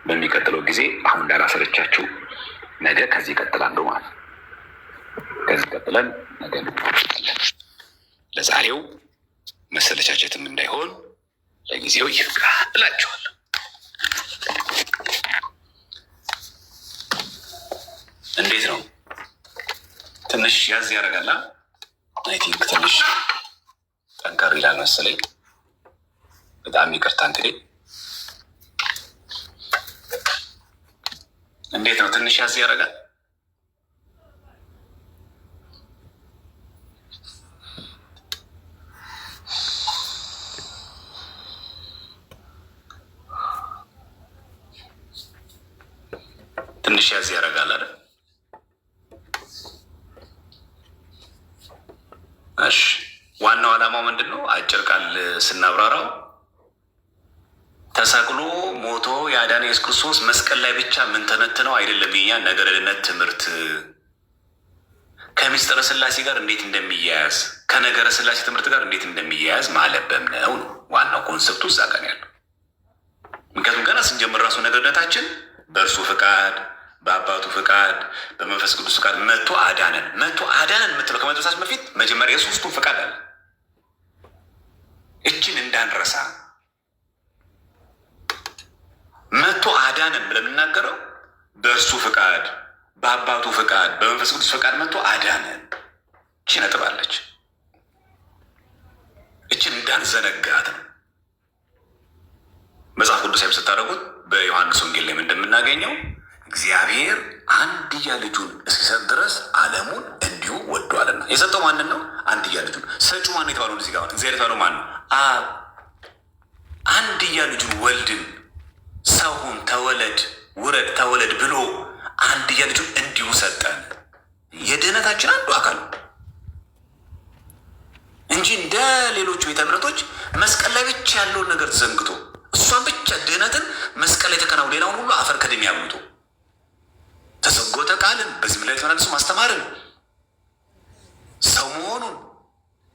በሚቀጥለው ጊዜ አሁን እንዳላሰለቻችሁ ነገ ከዚህ እቀጥላለሁ ማለት ነው። ከዚህ ቀጥለን ነገ እንቀጥላለን። ለዛሬው መሰለቻቸትም እንዳይሆን ለጊዜው ይብቃ እላችኋለሁ። እንዴት ነው? ትንሽ ያዝ ያደርጋላ። I think ትንሽ ጠንከር ይላል መሰለኝ። በጣም ይቅርታ እንግዲህ። እንዴት ነው? ትንሽ ያዝ ያደርጋል። ትንሽ ያዝ ያደርጋል አይደል? እሺ፣ ዋናው ዓላማው ምንድን ነው? አጭር ቃል ስናብራራው ተሰቅሎ ሞቶ የአዳነ ኢየሱስ ክርስቶስ መስቀል ላይ ብቻ የምንተነትነው አይደለም። የኛ ነገረ ድነት ትምህርት ከምስጢረ ስላሴ ጋር እንዴት እንደሚያያዝ፣ ከነገረ ስላሴ ትምህርት ጋር እንዴት እንደሚያያዝ ማለበም ነው ነው ዋናው concept ኡ እዛ ጋር ያለው። ምክንያቱም ገና ስንጀምር ራሱ ነገረ ድነታችን በእርሱ ፍቃድ፣ በአባቱ ፍቃድ፣ በመንፈስ ቅዱስ ፍቃድ መቶ አዳነን። መቶ አዳነን የምትለው ከመድረሳችን በፊት መጀመሪያ የሶስቱን ፍቃድ አለ። እችን እንዳንረሳ፣ መቶ አዳነን ብለን የምናገረው በእርሱ ፍቃድ፣ በአባቱ ፍቃድ፣ በመንፈስ ቅዱስ ፍቃድ መቶ አዳነን። እቺ ነጥብ አለች። እችን እንዳንዘነጋት ነው። መጽሐፍ ቅዱሳዊ ስታደርጉት በዮሐንስ ወንጌል ላይ እንደምናገኘው እግዚአብሔር አንድያ ልጁን እስኪሰጥ ድረስ ዓለሙን እንዲሁ ወዷልና። የሰጠው ማንን ነው? አንድያ ልጁን። ሰጪው ማን የተባለው? እዚህ ጋር እግዚአብሔር የተባለው ማን ነው? አብ። አንድያ ልጁን ወልድን ሰውን ተወለድ ውረድ ተወለድ ብሎ አንድያ ልጁን እንዲሁ ሰጠን። የድህነታችን አንዱ አካል ነው እንጂ እንደ ሌሎቹ ቤተ እምነቶች መስቀል ላይ ብቻ ያለውን ነገር ዘንግቶ እሷን ብቻ ድህነትን መስቀል ላይ የተከናወነ ሌላውን ሁሉ አፈር ከድሜ ያብሉቶ ተሰጎተ ቃልን በዚህ ላይ የተመላለሱ ማስተማርን ሰው መሆኑን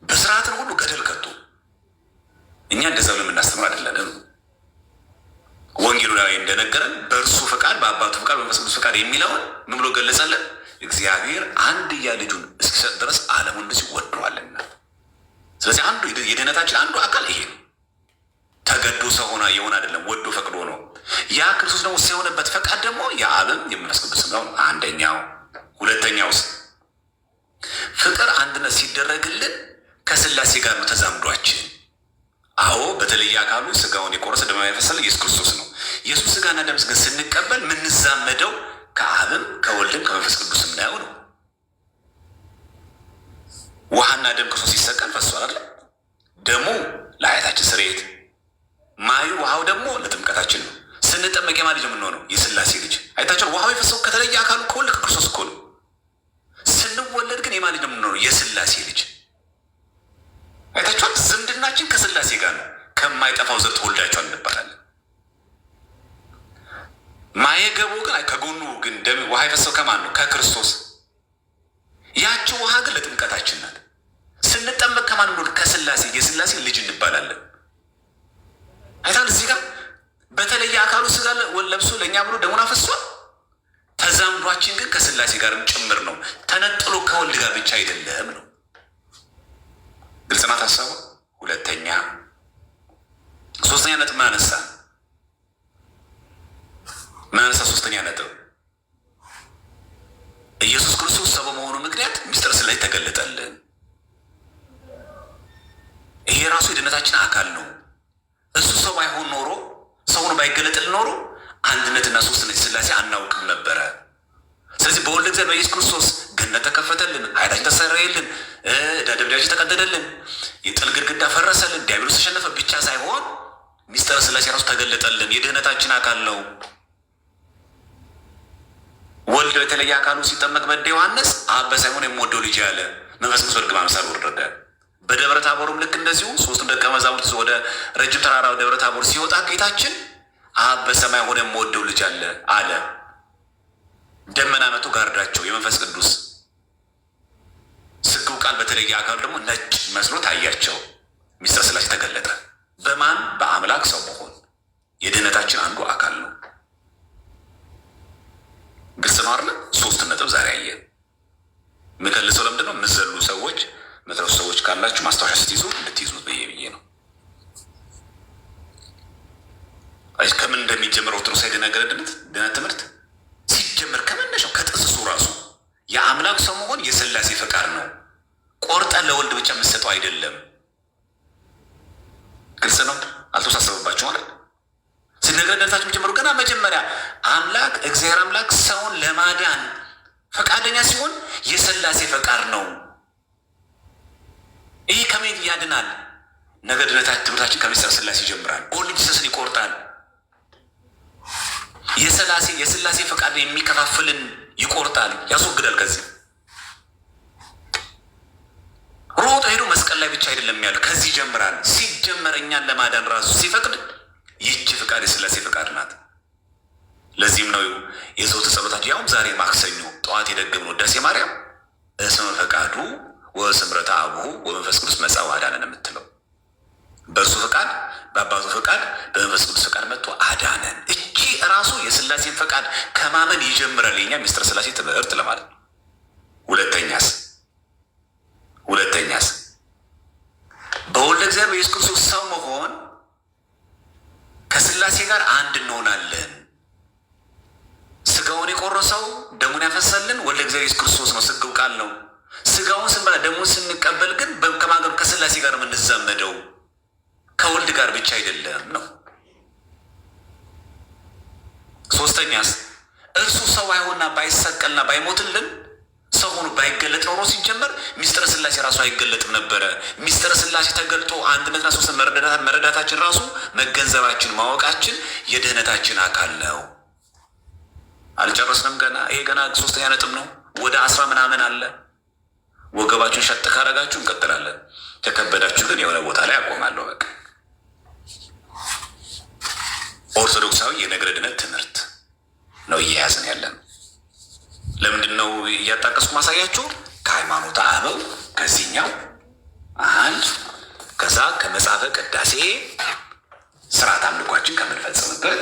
በስርዓትን ሁሉ ገደል ከቶ እኛ እንደዛ ብለን የምናስተምር አይደለንም። ወንጌሉ ላይ እንደነገረን በእርሱ ፈቃድ፣ በአባቱ ፈቃድ፣ በመንፈስ ቅዱስ ፈቃድ የሚለውን ምን ብሎ ገለጸልን? እግዚአብሔር አንድያ ልጁን እስኪሰጥ ድረስ ዓለሙን እንደዚህ ወዷልና። ስለዚህ አንዱ የድህነታችን አንዱ አካል ይሄ ነው። ተገዶ ሰው ሆነ የሆነ አይደለም፣ ወዶ ፈቅዶ ነው። ያ ክርስቶስ ደግሞ ሰው የሆነበት ፈቃድ ደግሞ የአብም የመንፈስ ቅዱስ ነው። አንደኛው። ሁለተኛውስ ፍቅር አንድነት ሲደረግልን ከስላሴ ጋር ነው ተዛምዷችን። አዎ በተለየ አካሉ ስጋውን የቆረሰ ደሙን ያፈሰሰ ኢየሱስ ክርስቶስ ነው። የእሱ ስጋና ደም ግን ስንቀበል የምንዛመደው ከአብም ከወልድም ከመንፈስ ቅዱስም ነው ነው። ውሃና ደም ክርስቶስ ሲሰቀል ፈሷል አይደል? ደሙ ለኃጢአታችን ስርየት፣ ማዩ ውሃው ደግሞ ለጥምቀታችን ነው። ስንጠመቅ የማን ልጅ የምንሆነው? የስላሴ ልጅ። አይታችኋል። ውሃው የፈሰው ውሃ የፈሰሰው ከማን ነው? ከክርስቶስ። ያቺው ውሃ ግን ለጥምቀታችን ናት። ስንጠመቅ ከማን እንደሆነ ከስላሴ፣ የስላሴ ልጅ እንባላለን። አይታል እዚህ ጋር በተለየ አካሉ ስጋ ለብሶ ለእኛ ብሎ ደሙን አፈሷል። ተዛምዷችን ግን ከስላሴ ጋርም ጭምር ነው። ተነጥሎ ከወልድ ጋር ብቻ አይደለም ነው። ግልጽ ናት ሀሳቡ። ሁለተኛ ሶስተኛ ነጥብ ምን አነሳ? ምን አነሳ? ሶስተኛ ነጥብ ኢየሱስ ክርስቶስ ሰው በመሆኑ ምክንያት ምስጢረ ሥላሴ ተገለጠልን። ይሄ ራሱ የድነታችን አካል ነው። እሱ ሰው ባይሆን ኖሮ፣ ሰው ሆኖ ባይገለጥልን ኖሮ አንድነትና ሶስትነት ሥላሴ አናውቅም ነበረ። ስለዚህ በወልደ እግዚአብሔር በኢየሱስ ክርስቶስ ገነት ተከፈተልን፣ ኃጢአታችን ተሰረየልን፣ ዕዳ ደብዳቤያችን ተቀደደልን፣ የጥል ግድግዳ ፈረሰልን፣ ዲያብሎስ ተሸነፈ ብቻ ሳይሆን ምስጢረ ሥላሴ ራሱ ተገለጠልን። የድህነታችን አካል ነው። ወልድ በተለየ አካሉ ሲጠመቅ በእደ ዮሐንስ አብ በሳይሆን የምወደው ልጅ ያለ መንፈስ ቅዱስ በርግብ አምሳል ወረደ። በደብረ ታቦርም ልክ እንደዚሁ ሶስቱም ደቀ መዛሙርት ወደ ረጅም ተራራ ደብረ ታቦር ሲወጣ ጌታችን አብ በሰማይ ሆነ የምወደው ልጅ አለ አለ። ደመና መቶ ጋርዳቸው የመንፈስ ቅዱስ ስግው ቃል በተለየ አካሉ ደግሞ ነጭ መስሎ ታያቸው። ምስጢረ ሥላሴ ተገለጠ። በማን? በአምላክ ሰው መሆን የድህነታችን አንዱ አካል ነው። ግልጽ ነው አይደለ? ሶስት ነጥብ ዛሬ አየን። ምከልሰው ለምንድን ነው የምትዘሉ ሰዎች ምትረሱ ሰዎች ካላችሁ ማስታወሻ ስትይዙ እንድትይዙት ብዬ ብዬ ነው። ከምን እንደሚጀምረው ኦርቶዶክሳዊ ነገረ ድነት ትምህርት ሲጀመር ከመነሻው ከጥንስሱ ራሱ የአምላክ ሰው መሆን የሥላሴ ፈቃድ ነው። ቆርጠን ለወልድ ብቻ የምትሰጠው አይደለም። ግልጽ ነው። አልተወሳሰበባችሁ ማለት ስነገረ ድነታችን የሚጀምረው ገና መጀመሪያ አምላክ እግዚአብሔር አምላክ ሰውን ለማዳን ፈቃደኛ ሲሆን የሥላሴ ፈቃድ ነው። ይህ ከምን ያድናል? ነገረ ድነታችን ትምህርታችን ከምስጢረ ሥላሴ ይጀምራል። Only Jesus ን ይቆርጣል። የሥላሴ ፈቃድ የሚከፋፍልን ይቆርጣል፣ ያስወግዳል። ከዚህ ሮጦ ሄዶ መስቀል ላይ ብቻ አይደለም ያለው፣ ከዚህ ይጀምራል። ሲጀመር እኛን ለማዳን ራሱ ሲፈቅድ ይህች ፍቃድ የሥላሴ ፈቃድ ናት። ለዚህም ነው የዘወትር ጸሎታችን ያውም ዛሬ ማክሰኞ ጠዋት የደገምነው ውዳሴ ማርያም እስመ ፈቃዱ ወስምረተ አቡሁ ወመንፈስ ቅዱስ መጽአ ወአዳነን የምትለው በእርሱ ፈቃድ በአባቱ ፈቃድ በመንፈስ ቅዱስ ፈቃድ መጥቶ አዳነን። እቺ ራሱ የሥላሴን ፈቃድ ከማመን ይጀምራል የኛ ምስጢረ ሥላሴ ትምህርት ለማለት ነው። ሁለተኛስ በወልደ እግዚአብሔር ኢየሱስ ክርስቶስ ሰው መሆን ከሥላሴ ጋር አንድ እንሆናለን። ስጋውን የቆረሰው ደሙን ያፈሰልን ወልደ እግዚአብሔር ኢየሱስ ክርስቶስ ነው። ስግው ቃል ነው። ስጋውን ስንበላ ደሙን ስንቀበል ግን ከማን ጋር? ከሥላሴ ጋር የምንዛመደው ከወልድ ጋር ብቻ አይደለም ነው። ሶስተኛስ እርሱ ሰው ባይሆንና ባይሰቀልና ባይሞትልን ሰው ሆኖ ባይገለጥ ኖሮ ሲጀመር ምስጢረ ሥላሴ ራሱ አይገለጥም ነበረ። ምስጢረ ሥላሴ ተገልጦ አንድነትና ሶስት መረዳታችን ራሱ መገንዘባችን ማወቃችን የድህነታችን አካል ነው። አልጨረስንም ገና። ይሄ ገና ሶስተኛ ነጥብ ነው። ወደ 10 ምናምን አለ። ወገባችሁን ሸጥ ካረጋችሁ እንቀጥላለን። ከከበዳችሁ ግን የሆነ ቦታ ላይ አቆማለሁ። በቃ ኦርቶዶክሳዊ የነገረ ድነት ትምህርት ነው እየያዝን ያለን። ለምንድን ነው እያጣቀስኩ ማሳያችሁ? ከሃይማኖተ አበው ከዚህኛው አንድ፣ ከዛ ከመጽሐፈ ቅዳሴ ስርዓት አምልኳችን ከምንፈጽምበት፣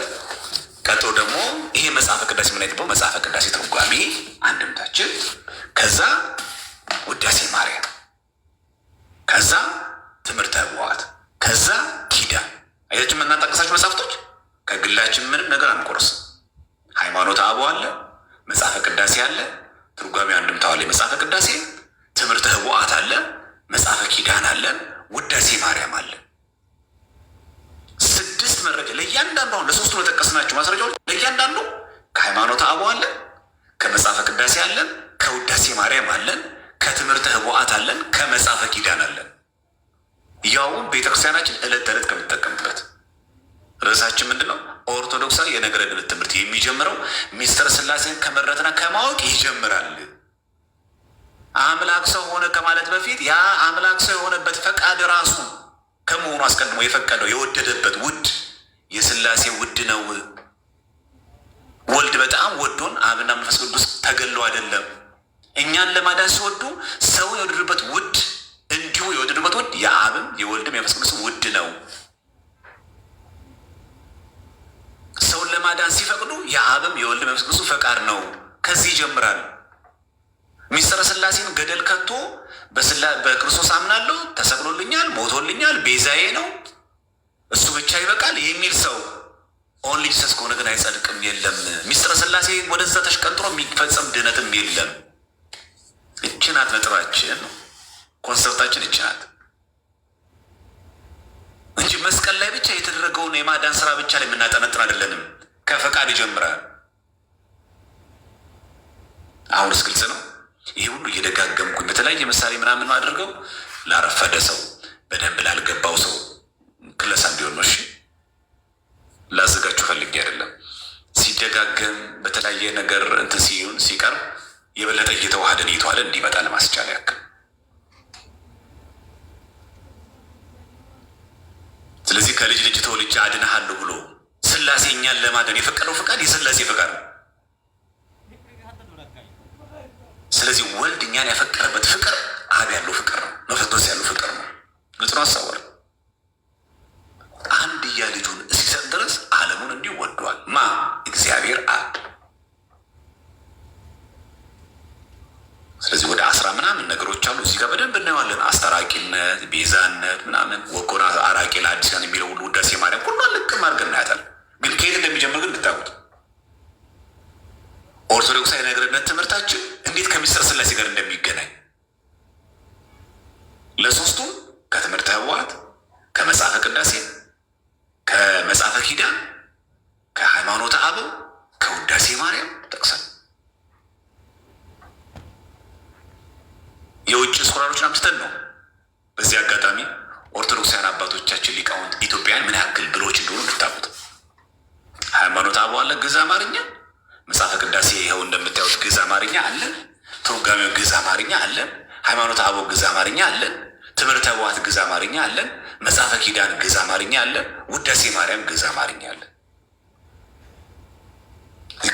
ቀጥሎ ደግሞ ይሄ መጽሐፈ ቅዳሴ የምናይበት መጽሐፈ ቅዳሴ ትርጓሜ አንድምታችን፣ ከዛ ውዳሴ ማርያም፣ ከዛ ትምህርተ ኅቡዓት፣ ከዛ ኪዳን። አያችሁ የምናጣቀሳቸው መጽሐፍቶች ከግላችን ምንም ነገር አንቆርስም። ሃይማኖተ አበው አለ፣ መጽሐፈ ቅዳሴ አለ፣ ትርጓሜ አንድምታው አለ፣ መጽሐፈ ቅዳሴ፣ ትምህርተ ኅቡዓት አለ፣ መጽሐፈ ኪዳን አለ፣ ውዳሴ ማርያም አለ። ስድስት መረጃ ለእያንዳንዱ አሁን ለሶስቱ ለጠቀስናቸው ማስረጃዎች ለእያንዳንዱ ከሃይማኖተ አበው አለን፣ ከመጽሐፈ ቅዳሴ አለን፣ ከውዳሴ ማርያም አለን፣ ከትምህርተ ኅቡዓት አለን፣ ከመጽሐፈ ኪዳን አለን። ያውም ቤተክርስቲያናችን ዕለት ተዕለት ከምትጠቀምበት ርዕሳችን ምንድን ነው? ኦርቶዶክሳዊ የነገረ ድነት ትምህርት የሚጀምረው ምስጢረ ሥላሴን ከመረዳትና ከማወቅ ይጀምራል። አምላክ ሰው ሆነ ከማለት በፊት ያ አምላክ ሰው የሆነበት ፈቃድ ራሱ ከመሆኑ አስቀድሞ የፈቀደው የወደደበት ውድ የሥላሴ ውድ ነው። ወልድ በጣም ወዶን አብና መንፈስ ቅዱስ ተገሎ አይደለም። እኛን ለማዳን ሲወዱ ሰውን የወደዱበት ውድ እንዲሁ የወደዱበት ውድ የአብም የወልድም የመንፈስ ቅዱስም ውድ ነው። ሰውን ለማዳን ሲፈቅዱ የአብም የወልድም የመንፈስ ቅዱስም ፈቃድ ነው። ከዚህ ይጀምራል። ሚስጥረ ስላሴን ገደል ከቶ በክርስቶስ አምናለሁ፣ ተሰቅሎልኛል፣ ሞቶልኛል፣ ቤዛዬ ነው፣ እሱ ብቻ ይበቃል የሚል ሰው Only Jesus ከሆነ ግን አይጸድቅም። የለም ሚስጥረ ስላሴ ወደዛ ተሽቀንጥሮ የሚፈጸም ድህነትም የለም። እችናት ነጥባችን ነው፣ concept ኣችን እችናት እንጂ መስቀል ላይ ብቻ የተደረገውን የማዳን ስራ ብቻ ላይ የምናጠነጥን አይደለንም። ከፈቃድ ይጀምራል። አሁንስ ግልጽ ነው። ይህ ሁሉ እየደጋገምኩኝ በተለያየ ምሳሌ ምናምን አድርገው ላረፈደ ሰው በደንብ ላልገባው ሰው ክለሳ እንዲሆን ነው። እሺ ላዘጋችሁ ፈልጌ አይደለም። ሲደጋገም በተለያየ ነገር እንትን ሲሆን ሲቀርብ የበለጠ እየተዋሃደን እየተዋሃደ እንዲመጣ ለማስቻል ያክል። ስለዚህ ከልጅ ልጅ ተወልጄ አድንሃለሁ ብሎ ስላሴ እኛን ለማዳን የፈቀደው ፈቃድ የስላሴ ፈቃድ ነው። ስለዚህ ወልድ እኛን ያፈቀረበት ፍቅር አብ ያለው ፍቅር ነው። መንፈስ ቅዱስ ያለው ፍቅር ነው። ግልጽ ነው ሀሳቡ። አንድያ ልጁን እስኪሰጥ ድረስ ዓለሙን እንዲሁ ወዷል። ማ እግዚአብሔር አብ። ስለዚህ ወደ 10 ምናምን ነገሮች አሉ እዚህ ጋር በደንብ እናየዋለን። አስታራቂነት፣ ቤዛነት ምናምን ወኮን አራቂ ለአዲስ ኪዳን የሚለው ሁሉ ውዳሴ ማርያም ሁሉ ልቅም አድርገን እናያታለን። ግን ከየት እንደሚጀምር ግን እንድታውቁት ኦርቶዶክሳዊ ነገርነት ትምህርታችን እንዴት ከምስጢረ ስላሴ ጋር እንደሚገናኝ ለሶስቱም ከትምህርተ ኅቡዓት፣ ከመጽሐፈ ቅዳሴ፣ ከመጽሐፈ ኪዳን፣ ከሃይማኖተ አበው፣ ከውዳሴ ማርያም ጠቅሰን የውጭ scholar ኦችን አምስተን ነው። በዚህ አጋጣሚ ኦርቶዶክሳውያን አባቶቻችን ሊቃውንት ኢትዮጵያን ምን ያክል ብሎች እንደሆኑ እንድታውቁት። ሃይማኖተ አበው አለ ግዕዝ አማርኛ፣ መጽሐፈ ቅዳሴ ይኸው እንደምታዩት ግዕዝ አማርኛ አለን። ትርጓሜው ግዕዝ አማርኛ አለን። ሃይማኖተ አበው ግዕዝ አማርኛ አለን። ትምህርተ ኅቡዓት ግዕዝ አማርኛ አለን። መጽሐፈ ኪዳን ግዕዝ አማርኛ አለን። ውዳሴ ማርያም ግዕዝ አማርኛ አለን።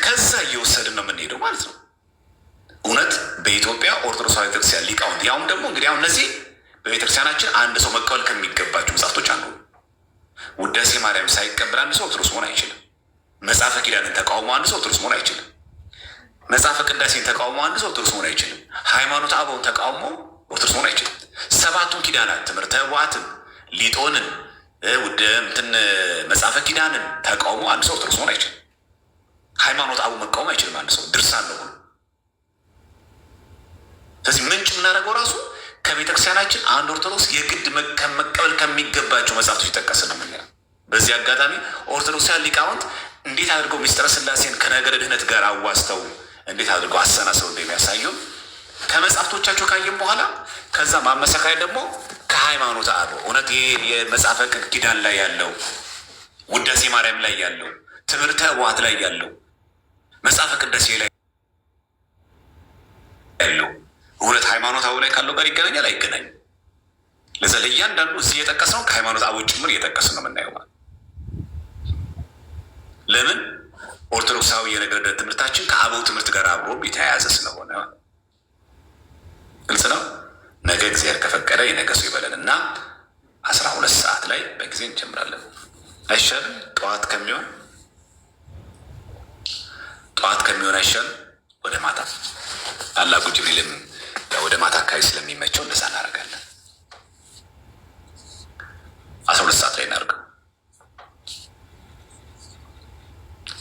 ከዛ እየወሰድን ነው የምንሄደው ማለት ነው። እውነት በኢትዮጵያ ኦርቶዶክስ ቤተክርስቲያን ሊቃውንት ያውም ደግሞ እንግዲህ አሁን እነዚህ በቤተክርስቲያናችን አንድ ሰው መቀበል ከሚገባቸው መጽሐፍቶች አንዱ ውዳሴ ማርያም ሳይቀበል አንድ ሰው ኦርቶዶክስ መሆን አይችልም። መጽሐፈ ኪዳንን ተቃውሞ አንድ ሰው ኦርቶዶክስ መሆን አይችልም። መጽሐፈ ቅዳሴን ተቃውሞ አንድ ሰው ኦርቶዶክስ መሆን አይችልም። ሃይማኖተ አበውን ተቃውሞ ኦርቶዶክስ መሆን አይችልም። ሰባቱን ኪዳናት ትምህርተ ኅቡዓትን፣ ሊጦንን፣ ውደ እንትን መጽሐፈ ኪዳንን ተቃውሞ አንድ ሰው ኦርቶዶክስ መሆን አይችልም። ሃይማኖተ አበው መቃወም አይችልም አንድ ሰው ድርሳን ነው። ስለዚህ ምንጭ የምናደርገው ራሱ ከቤተክርስቲያናችን አንድ ኦርቶዶክስ የግድ መቀበል ከሚገባቸው መጽሐፍቶች ይጠቀስ ነው የምንለው። በዚህ አጋጣሚ ኦርቶዶክሳውያን ሊቃውንት እንዴት አድርገው ምስጢረ ስላሴን ከነገረ ድህነት ጋር አዋስተው እንዴት አድርገው አሰናስለው እንደሚያሳዩ ከመጽሐፍቶቻቸው ካየም በኋላ ከዛ ማመሳከሪያ ደግሞ ከሃይማኖተ አበው እውነት ይሄ የመጽሐፈ ኪዳን ላይ ያለው፣ ውዳሴ ማርያም ላይ ያለው፣ ትምህርተ ኅቡዓት ላይ ያለው፣ መጽሐፈ ቅዳሴ ላይ ያለው እውነት ሃይማኖት አበው ላይ ካለው ጋር ይገናኛል አይገናኝም? ለዛ ለእያንዳንዱ እዚህ የጠቀስነው ከሃይማኖት አበው ጭምር እየጠቀስን ነው የምናየው ማለት። ለምን ኦርቶዶክሳዊ የነገረ ድኅነት ትምህርታችን ከአበው ትምህርት ጋር አብሮ የተያያዘ ስለሆነ ግልጽ ነው። ነገ እግዚአብሔር ከፈቀደ የነገ ሰው ይበለን እና 12 ሰዓት ላይ በጊዜ እንጀምራለን። አይሻልም? ጠዋት ከሚሆን አይሻልም? ወደ ማታ ታላቁ ጅብሪልም ወደ ማታ አካባቢ ስለሚመቸው እንደዛ እናደርጋለን። 12 ሰዓት ላይ እናደርገው።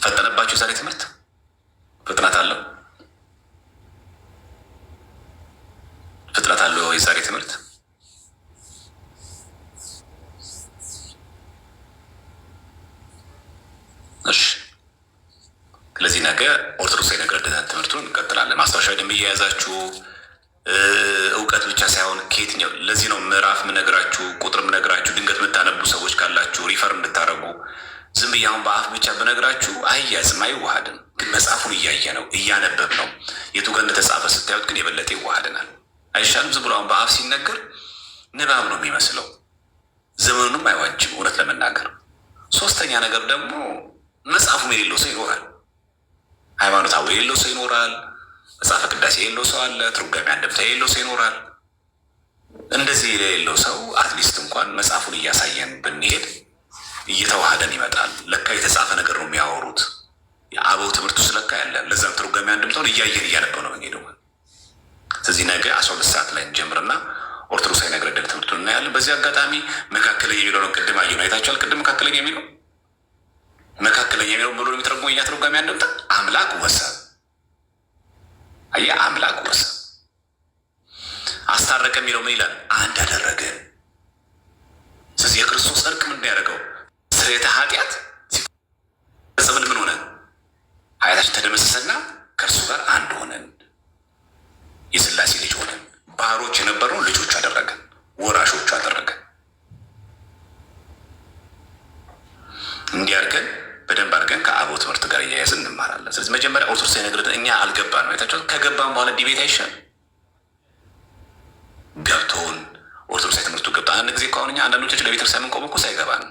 ፈጠነባችሁ የዛሬ ትምህርት? ፍጥነት አለው? ፍጥነት አለው የዛሬ ትምህርት? እሺ። ስለዚህ ነገ ኦርቶዶክሳዊ ነገረ ድኅነት ትምህርቱን እንቀጥላለን። ማስታወሻ ደንብ እየያዛችሁ እውቀት ብቻ ሳይሆን ከየትኛው ለዚህ ነው ምዕራፍ ምነግራችሁ ቁጥር ምነግራችሁ ድንገት የምታነቡ ሰዎች ካላችሁ refer እንድታደርጉ። ዝም ብዬ አሁን በአፍ ብቻ ብነግራችሁ አይያዝም፣ አይዋሃድም። ግን መጽሐፉን እያየ ነው እያነበብ ነው የቱ ጋር እንደተጻፈ ስታዩት ግን የበለጠ ይዋሃድናል። አይሻልም? ዝም ብሎ አሁን በአፍ ሲነገር ንባብ ነው የሚመስለው፣ ዘመኑንም አይዋጅም እውነት ለመናገር። ሶስተኛ ነገር ደግሞ መጽሐፉም የሌለው ሰው ይኖራል። ሃይማኖታዊ የሌለው ሰው ይኖራል። መጽሐፈ ቅዳሴ የሌለው ሰው አለ። ትርጓሜ አንድምታ የሌለው ሰው ይኖራል። እንደዚህ የሌለው ሰው at least እንኳን መጽሐፉን እያሳየን ብንሄድ እየተዋሃደን ይመጣል። ለካ የተጻፈ ነገር ነው የሚያወሩት። የአበው ትምህርት ውስጥ ለካ ያለ ለዛም ትርጓሜ አንድምታውን እያየን እያነበው ነው የምንሄደው። ስለዚህ ነገ 12 ሰዓት ላይ እንጀምርና ኦርቶዶክሳዊ ነገረ ድኅነት ትምህርቱን እናያለን። በዚህ አጋጣሚ መካከለኛ የሚለውን ቅድም አየነው፣ አይታችኋል። ቅድም መካከለኛ የሚለው ብሎ የሚተረጉመው የኛ ትርጓሜ አንድምታ አምላክ ወሰብ፣ አየህ፣ አምላክ ወሰብ። አስታረቀ የሚለው ምን ይላል? አንድ አደረገን። ስለዚህ የክርስቶስ እርቅ ምንድን ያደረገው? ስርየተ ኃጢአት ሲፈጸምን ምን ሆነ? ኃጢአታችን ተደመሰሰና ከእርሱ ጋር አንድ ሆነን የስላሴ ልጅ ሆነን ባሮች የነበርነው ልጆቹ አደረገን፣ ወራሾቹ አደረገን። እንዲህ አድርገን በደንብ አድርገን ከአበው ትምህርት ጋር እያያዝን እንማራለን። ስለዚህ መጀመሪያ ኦርቶዶክስ ነገር እኛ አልገባን ነው አይታችኋል። ከገባን በኋላ debate አይሻል? ገብቶን ኦርቶዶክሳዊ ትምህርቱ ገብቶ አንድ ጊዜ እኮ አሁን እኛ አንዳንዶቻችን ለቤተክርስቲያን የምንቆም እኮ ሳይገባን፣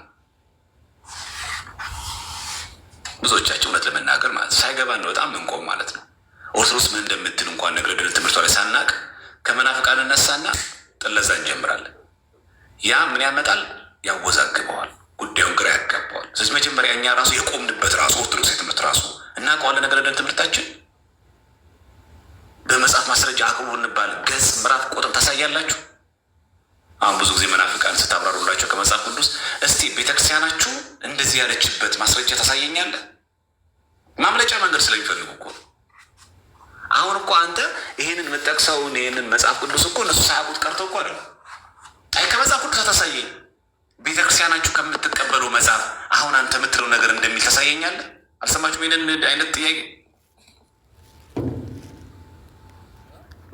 ብዙዎቻችን እውነት ለመናገር ማለት ሳይገባን ነው በጣም ምንቆም ማለት ነው። ኦርቶዶክስ ምን እንደምትል እንኳን ነገረ ድኅነት ትምህርቷ ላይ ሳናቅ ከመናፍቃን እነሳና ጥለዛ እንጀምራለን። ያ ምን ያመጣል? ያወዛግበዋል፣ ጉዳዩን ግራ ያጋባዋል። ስለዚህ መጀመሪያ እኛ ራሱ የቆምንበት ራሱ ኦርቶዶክስ ትምህርት ራሱ እናውቀዋለን። ነገረ ድኅነት ትምህርታችን በመጽሐፍ ማስረጃ አቅርቡ እንባል፣ ገጽ፣ ምዕራፍ፣ ቁጥር ታሳያላችሁ። አሁን ብዙ ጊዜ መናፍቃን ስታብራሩላቸው ከመጽሐፍ ቅዱስ እስቲ ቤተክርስቲያናችሁ እንደዚህ ያለችበት ማስረጃ ታሳየኛለህ? ማምለጫ መንገድ ስለሚፈልጉ እኮ ነው። አሁን እኮ አንተ ይሄንን የምጠቅሰውን ይሄንን መጽሐፍ ቅዱስ እኮ እነሱ ሳያውቁት ቀርተው እኮ አይደለም። አይ ከመጽሐፍ ቅዱስ አታሳየኝ፣ ቤተክርስቲያናችሁ ከምትቀበለው መጽሐፍ አሁን አንተ የምትለው ነገር እንደሚል ታሳየኛለህ? አልሰማችሁም? ይሄንን አይነት ጥያቄ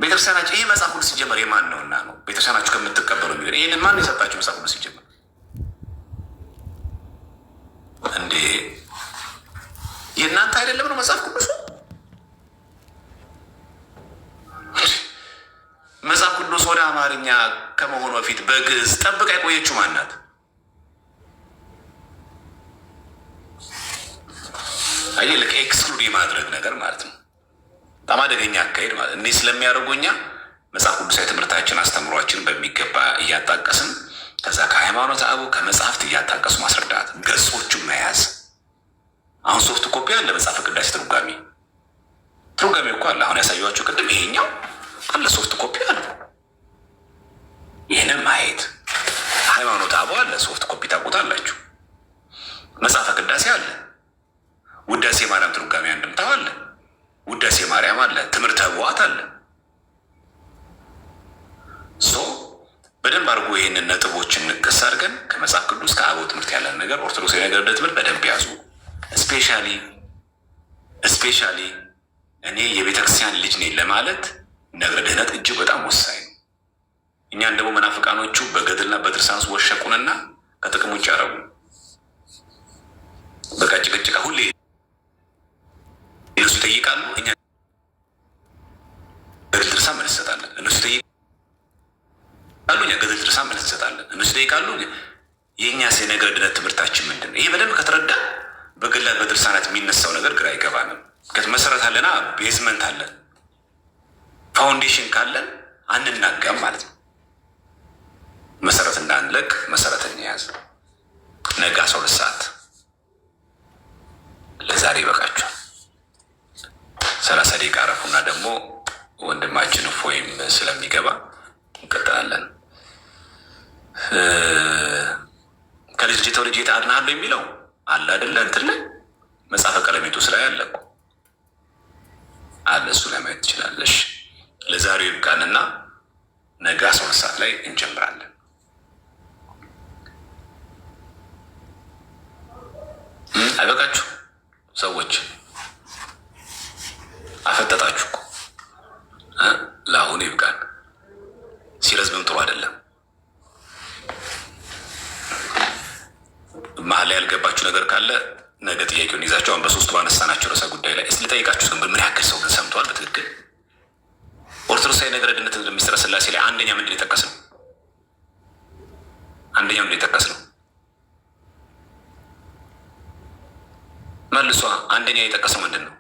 ቤተክርስቲያናችሁ ይሄ መጽሐፍ ቅዱስ ሲጀመር የማን ነውና ነው ቤተክርስቲያናችሁ ከምትቀበለው የሚል? ይህንን ማን የሰጣችሁ መጽሐፍ ቅዱስ ሲጀመር? እንዴ የእናንተ አይደለም ነው መጽሐፍ ቅዱሱ? መጽሐፍ ቅዱስ ወደ አማርኛ ከመሆኑ በፊት በግዕዝ ጠብቃ የቆየችው ማን ናት? አየህ፣ ልክ exclude የማድረግ ነገር ማለት ነው። በጣም አደገኛ አካሄድ ማለት እንዲህ ስለሚያደርጉ እኛ መጽሐፍ ቅዱሳዊ ትምህርታችን አስተምሯችን በሚገባ እያጣቀስን ከዛ ከሃይማኖት አበው ከመጽሐፍት እያጣቀሱ ማስረዳት፣ ገጾቹን መያዝ። አሁን soft copy አለ፣ መጽሐፈ ቅዳሴ ትርጓሜ እኮ አለ። አሁን ያሳየኋቸው ቅድም ይሄኛው አለ፣ soft copy አለ። ይህንን ማየት፣ ሃይማኖት አበው አለ፣ soft copy ታውቁታላችሁ። መጽሐፈ ቅዳሴ አለ። ውዳሴ ማርያም ትርጓሜ አንድምታው አለ። ውዳሴ ማርያም አለ። ትምህርተ ኅቡዓት አለ። So በደንብ አድርጎ ይህንን ነጥቦችን ንቅስ አድርገን ከመጽሐፍ ቅዱስ ከአበው ትምህርት ያለን ነገር ኦርቶዶክሳዊ ነገር ትምህርት በደንብ ያዙ። Especially እኔ የቤተክርስቲያን ልጅ ነኝ ለማለት ነገረ ድኅነት እጅግ በጣም ወሳኝ ነው። እኛን ደግሞ መናፍቃኖቹ በገድልና በድርሳን ውስጥ ወሸቁንና ከጥቅም ውጭ ያደረጉ። በቃ ጭቅጭቃ ሁሌ እነሱ ይጠይቃሉ፣ እኛ ገድል ድርሳን መልስ እንሰጣለን። እነሱ ይጠይቃሉ፣ እኛ ገድል ድርሳን መልስ እንሰጣለን። እነሱ ይጠይቃሉ። የእኛስ የነገረ ድኅነት ትምህርታችን ምንድን ነው? ይሄ በደንብ ከተረዳ በገድላት በድርሳናት የሚነሳው ነገር ግራ አይገባንም። መሰረት አለና፣ basement አለን፣ foundation ካለን አንናጋም ማለት ነው። መሰረት እንዳንለቅ መሰረት እንያዝ። ነገ 12 ሰዓት፣ ለዛሬ ይበቃችኋል። 30 ደቂቃ አረፉና ደግሞ ወንድማችን እፎይም ስለሚገባ እንቀጥላለን። ከልጅ ልጅ ተወልጄ አድንሃለሁ የሚለው አለ አይደለ? እንትን ላይ መጽሐፈ ቀለሜንጦስ ላይ አለ እኮ፣ አለ፣ እሱ ላይ ማየት ትችላለሽ። ለዛሬው ይብቃንና ነገ 12 ሰዓት ላይ እንጀምራለን። አይበቃችሁ ሰዎች? አፈጠጣችሁ እኮ። ለአሁኑ ይብቃን። ሲረዝምም ጥሩ አይደለም። መሀል ላይ ያልገባችሁ ነገር ካለ ነገ ጥያቄውን ይዛችሁ አሁን በሶስቱ ባነሳናቸው ርዕሰ ጉዳይ ላይ እስቲ ልጠይቃችሁ። ግን ምን ያክል ሰው ግን ሰምተዋል? በትክክል ኦርቶዶክሳዊ ነገረ ድነት ምስጢረ ሥላሴ ላይ አንደኛ ምንድን የጠቀስነው? አንደኛ ምንድን የጠቀስነው? መልሷ። አንደኛ የጠቀሰው ምንድን ነው?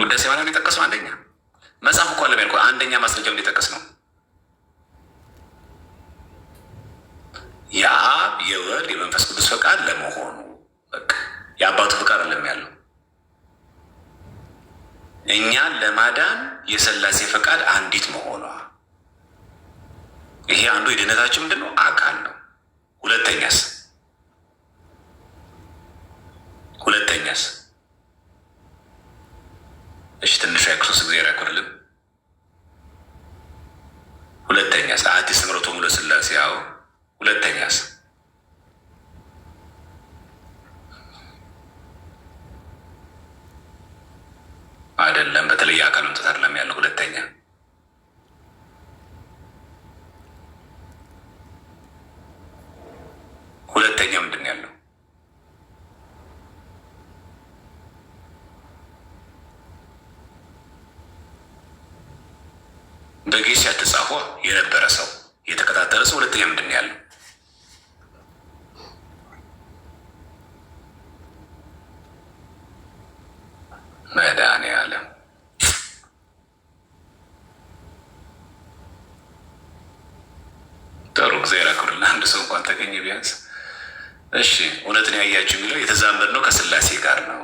ውዳሴ ማርያም የጠቀስ ነው። አንደኛ መጽሐፍ እኮ አለም ያልኩህ አንደኛ ማስረጃ የጠቀስ ነው። የአብ የወልድ የመንፈስ ቅዱስ ፈቃድ ለመሆኑ በቃ የአባቱ ፈቃድ አለም ያለው እኛን ለማዳን የሥላሴ ፈቃድ አንዲት መሆኗ ይሄ አንዱ የድህነታችን ምንድን ነው አካል ነው። ሁለተኛስ ሁለተኛስ እሺ ትንሿ የክርስቶስ እግዚአብሔር ያክብርልን። ሁለተኛስ አሐቲ ስምረቶሙ ለሥላሴ። አዎ ሁለተኛስ አይደለም፣ በተለየ አካል መምጣት አይደለም ያለው። ሁለተኛ ሁለተኛ ምንድን ነው ያለው? በጌስ ያልተጻፈ የነበረ ሰው የተከታተለ ሰው ሁለተኛ ምንድን ነው ያለው? መድኃኒዓለም ጥሩ እግዚአብሔር ያክብርልን። አንድ ሰው እንኳን ተገኘ ቢያንስ። እሺ እውነትን ያያችሁ የሚለው የተዛመድ ነው ከስላሴ ጋር ነው።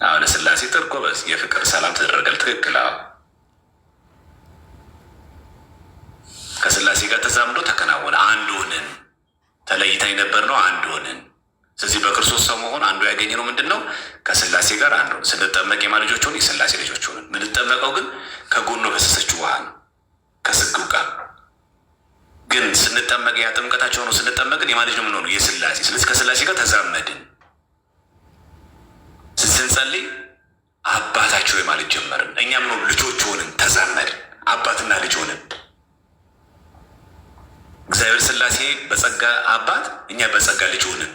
አዎ ለስላሴ ጥሩ ጎበዝ፣ የፍቅር ሰላም ተደረገል። ትክክል። አዎ ከስላሴ ጋር ተዛምዶ ተከናወነ። አንድ ሆንን። ተለይታ የነበር ነው አንድ ሆንን። ስለዚህ በክርስቶስ ሰው መሆን አንዱ ያገኘ ነው ምንድን ነው? ከስላሴ ጋር አንዱ ሆንን። ስንጠመቅ የማ ልጆች ሆን? የስላሴ ልጆች ሆንን። ምንጠመቀው ግን ከጎኑ በፈሰሰችው ውሃ ነው፣ ከስግው ቃል ግን ስንጠመቅ ያ ጥምቀታቸው ነው። ስንጠመቅ ግን የማ ልጅ ነው የምንሆነው? የስላሴ። ስለዚህ ከስላሴ ጋር ተዛመድን። ስንጸልይ አባታቸው ማለት ጀመርን። እኛም ነው ልጆች ሆንን፣ ተዛመድን፣ አባትና ልጅ ሆንን። እግዚአብሔር ስላሴ በጸጋ አባት፣ እኛ በጸጋ ልጅ ሆንን።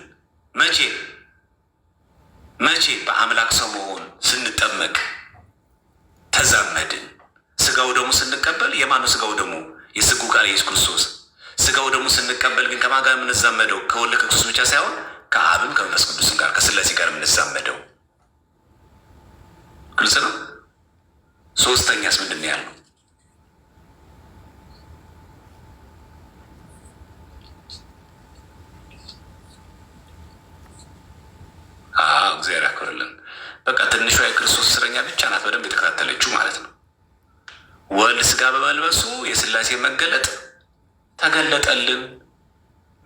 መቼ መቼ? በአምላክ ሰው መሆን ስንጠመቅ ተዛመድን። ስጋው ደግሞ ስንቀበል የማነው ስጋው ደግሞ? የስጉ ቃል ኢየሱስ ክርስቶስ። ስጋው ደግሞ ስንቀበል ግን ከማን ጋር የምንዛመደው? ከወልድ ከክርስቶስ ብቻ ሳይሆን ከአብም ከመንፈስ ቅዱስም ጋር ከስላሴ ጋር የምንዛመደው። ግልጽ ነው። ሶስተኛስ ምንድን ነው ያልነው? አዎ እግዚአብሔር ያክብርልን። በቃ ትንሿ የክርስቶስ እስረኛ ብቻ ናት በደንብ የተከታተለችው ማለት ነው። ወልድ ስጋ በመልበሱ የስላሴ መገለጥ ተገለጠልን።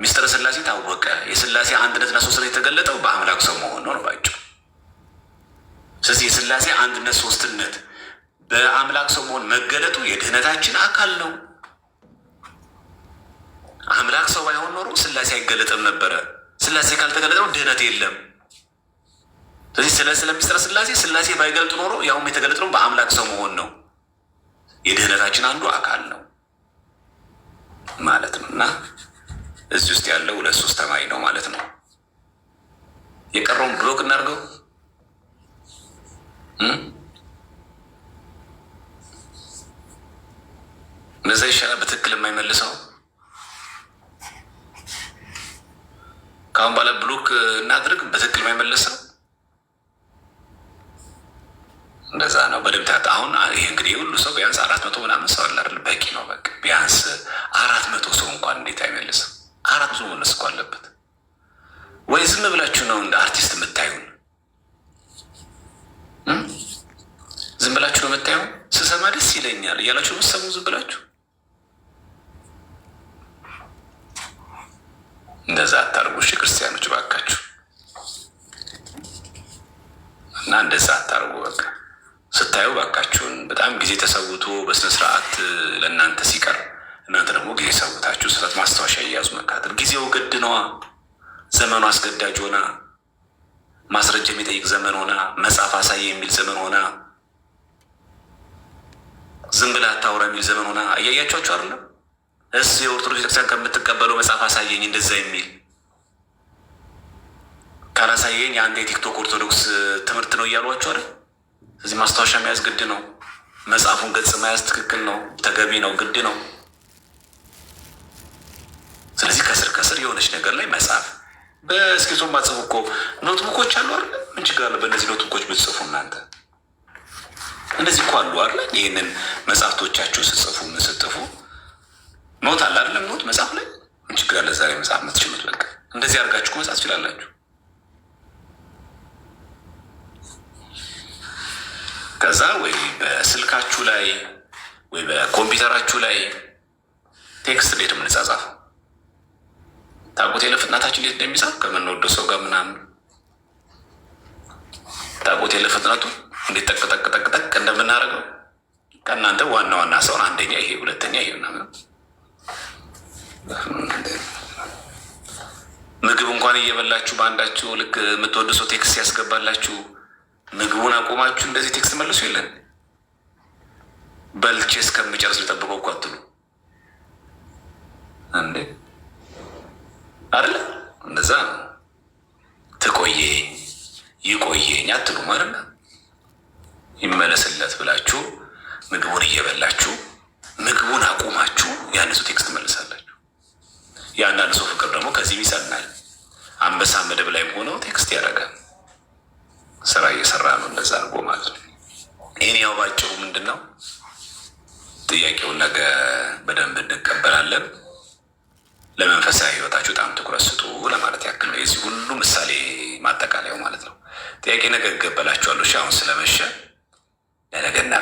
ሚስጥረ ስላሴ ታወቀ። የስላሴ አንድነትና ሶስትነት የተገለጠው በአምላክ ሰው መሆን ነው ባጭሩ። ስለዚህ የስላሴ አንድነት ሶስትነት በአምላክ ሰው መሆን መገለጡ የድህነታችን አካል ነው። አምላክ ሰው ባይሆን ኖሮ ስላሴ አይገለጥም ነበረ። ስላሴ ካልተገለጠ ድህነት የለም። ስለዚህ ስለ ሚስጥረ ስላሴ ስላሴ ባይገልጡ ኖሮ ያውም የተገለጠው በአምላክ ሰው መሆን ነው። የድህነታችን አንዱ አካል ነው ማለት ነው። እና እዚህ ውስጥ ያለው ሁለት ሶስት ተማሪ ነው ማለት ነው። የቀረውን block እናድርገው። እንደዛ ይሻላል። በትክክል የማይመልሰው ከአሁን በኋላ block እናድርግ። በትክክል የማይመልሰው እንደዛ ነው። በደምብ አሁን ይሄ እንግዲህ ሁሉ ሰው ቢያንስ 400 ምናምን ሰው አለ አይደል? በቂ ነው። በቃ ቢያንስ 400 ሰው እንኳን እንዴት አይመልስም? 400 መመለስ እኮ አለበት። ወይ ዝም ብላችሁ ነው እንደ አርቲስት የምታዩን? ዝም ብላችሁ ነው የምታዩ? ስሰማ ደስ ይለኛል እያላችሁ የምትሰሙ ዝም ብላችሁ እንደዛ አታርጉ። እሺ ክርስቲያኖች ባካችሁ፣ እና እንደዛ አታርጉ። በቃ ስታዩ ባካችሁን በጣም ጊዜ ተሰውቶ በስነ ስርዓት ለእናንተ ሲቀር እናንተ ደግሞ ጊዜ ሰውታችሁ ስህተት ማስታወሻ እያያዙ መከታተል። ጊዜው ግድ ነዋ። ዘመኑ አስገዳጅ ሆና፣ ማስረጃ የሚጠይቅ ዘመን ሆና፣ መጽሐፍ አሳየ የሚል ዘመን ሆና፣ ዝም ብለህ አታውራ የሚል ዘመን ሆና እያያቸኋቸው አይደለም። እስ የኦርቶዶክስ ቤተክርስቲያን ከምትቀበለው መጽሐፍ አሳየኝ እንደዛ የሚል ካላሳየኝ የአንተ የቲክቶክ ኦርቶዶክስ ትምህርት ነው እያሏቸው አይደል? ስለዚህ ማስታወሻ መያዝ ግድ ነው። መጽሐፉን ገጽ መያዝ ትክክል ነው፣ ተገቢ ነው፣ ግድ ነው። ስለዚህ ከስር ከስር የሆነች ነገር ላይ መጽሐፍ በእስክሪብቶ ማጽፍ እኮ notebook ኦች አሉ አይደል? ምን ምን ችግር አለ? በእነዚህ notebook ኦች ብትጽፉ እናንተ እንደዚህ እኮ አሉ አይደለ? ይህንን መጽሐፍቶቻችሁ ስትጽፉ ምን ስትጽፉ note አለ አይደለም? Note መጽሐፍ ላይ ምን ችግር አለ? ዛሬ መጽሐፍ የምትችሉት በቃ እንደዚህ አድርጋችሁ መጻፍ ትችላላችሁ። ከዛ ወይ በስልካችሁ ላይ ወይ በኮምፒውተራችሁ ላይ text እንዴት የምንጻጻፍ ታውቁት የለ ፍጥነታችን እንዴት እንደሚጻፍ ከምንወደው ሰው ጋር ምናምን ታውቁት የለ ፍጥነቱ እንዴት ጠቅ ጠቅ ጠቅ ጠቅ እንደምናደርገው ከእናንተ ዋና ዋና ሰውን አንደኛ ይሄ ሁለተኛ ይሄ ምናምን ምግብ እንኳን እየበላችሁ በአንዳችሁ ልክ የምትወዱ ሰው text ያስገባላችሁ ምግቡን አቆማችሁ እንደዚህ text መልሱ የለን በልቼ እስከምጨርስ ልጠብቀው እኮ አትሉ እንዴ? አይደለ? እንደዛ ነው። ትቆየኝ ይቆየኝ አትሉም አይደለ? ይመለስለት ብላችሁ ምግቡን እየበላችሁ ምግቡን አቁማችሁ ያን ሰው text መልሳላችሁ። የአንዳንድ ሰው ፍቅር ደግሞ ከዚህም ይጸናል። አንበሳ መደብ ላይም ሆነው text ያደርጋል። ስራ እየሰራ ነው፣ እንደዛ አድርጎ ማለት ነው። ይህን ያው ባጭሩ ምንድን ነው ጥያቄውን ነገ በደንብ እንቀበላለን። ለመንፈሳዊ ህይወታችሁ በጣም ትኩረት ስጡ ለማለት ያክል ነው። የዚህ ሁሉ ምሳሌ ማጠቃለያው ማለት ነው። ጥያቄ ነገ እቀበላችኋለሁ። እሺ፣ አሁን ስለመሸ ለነገ እናድርገው።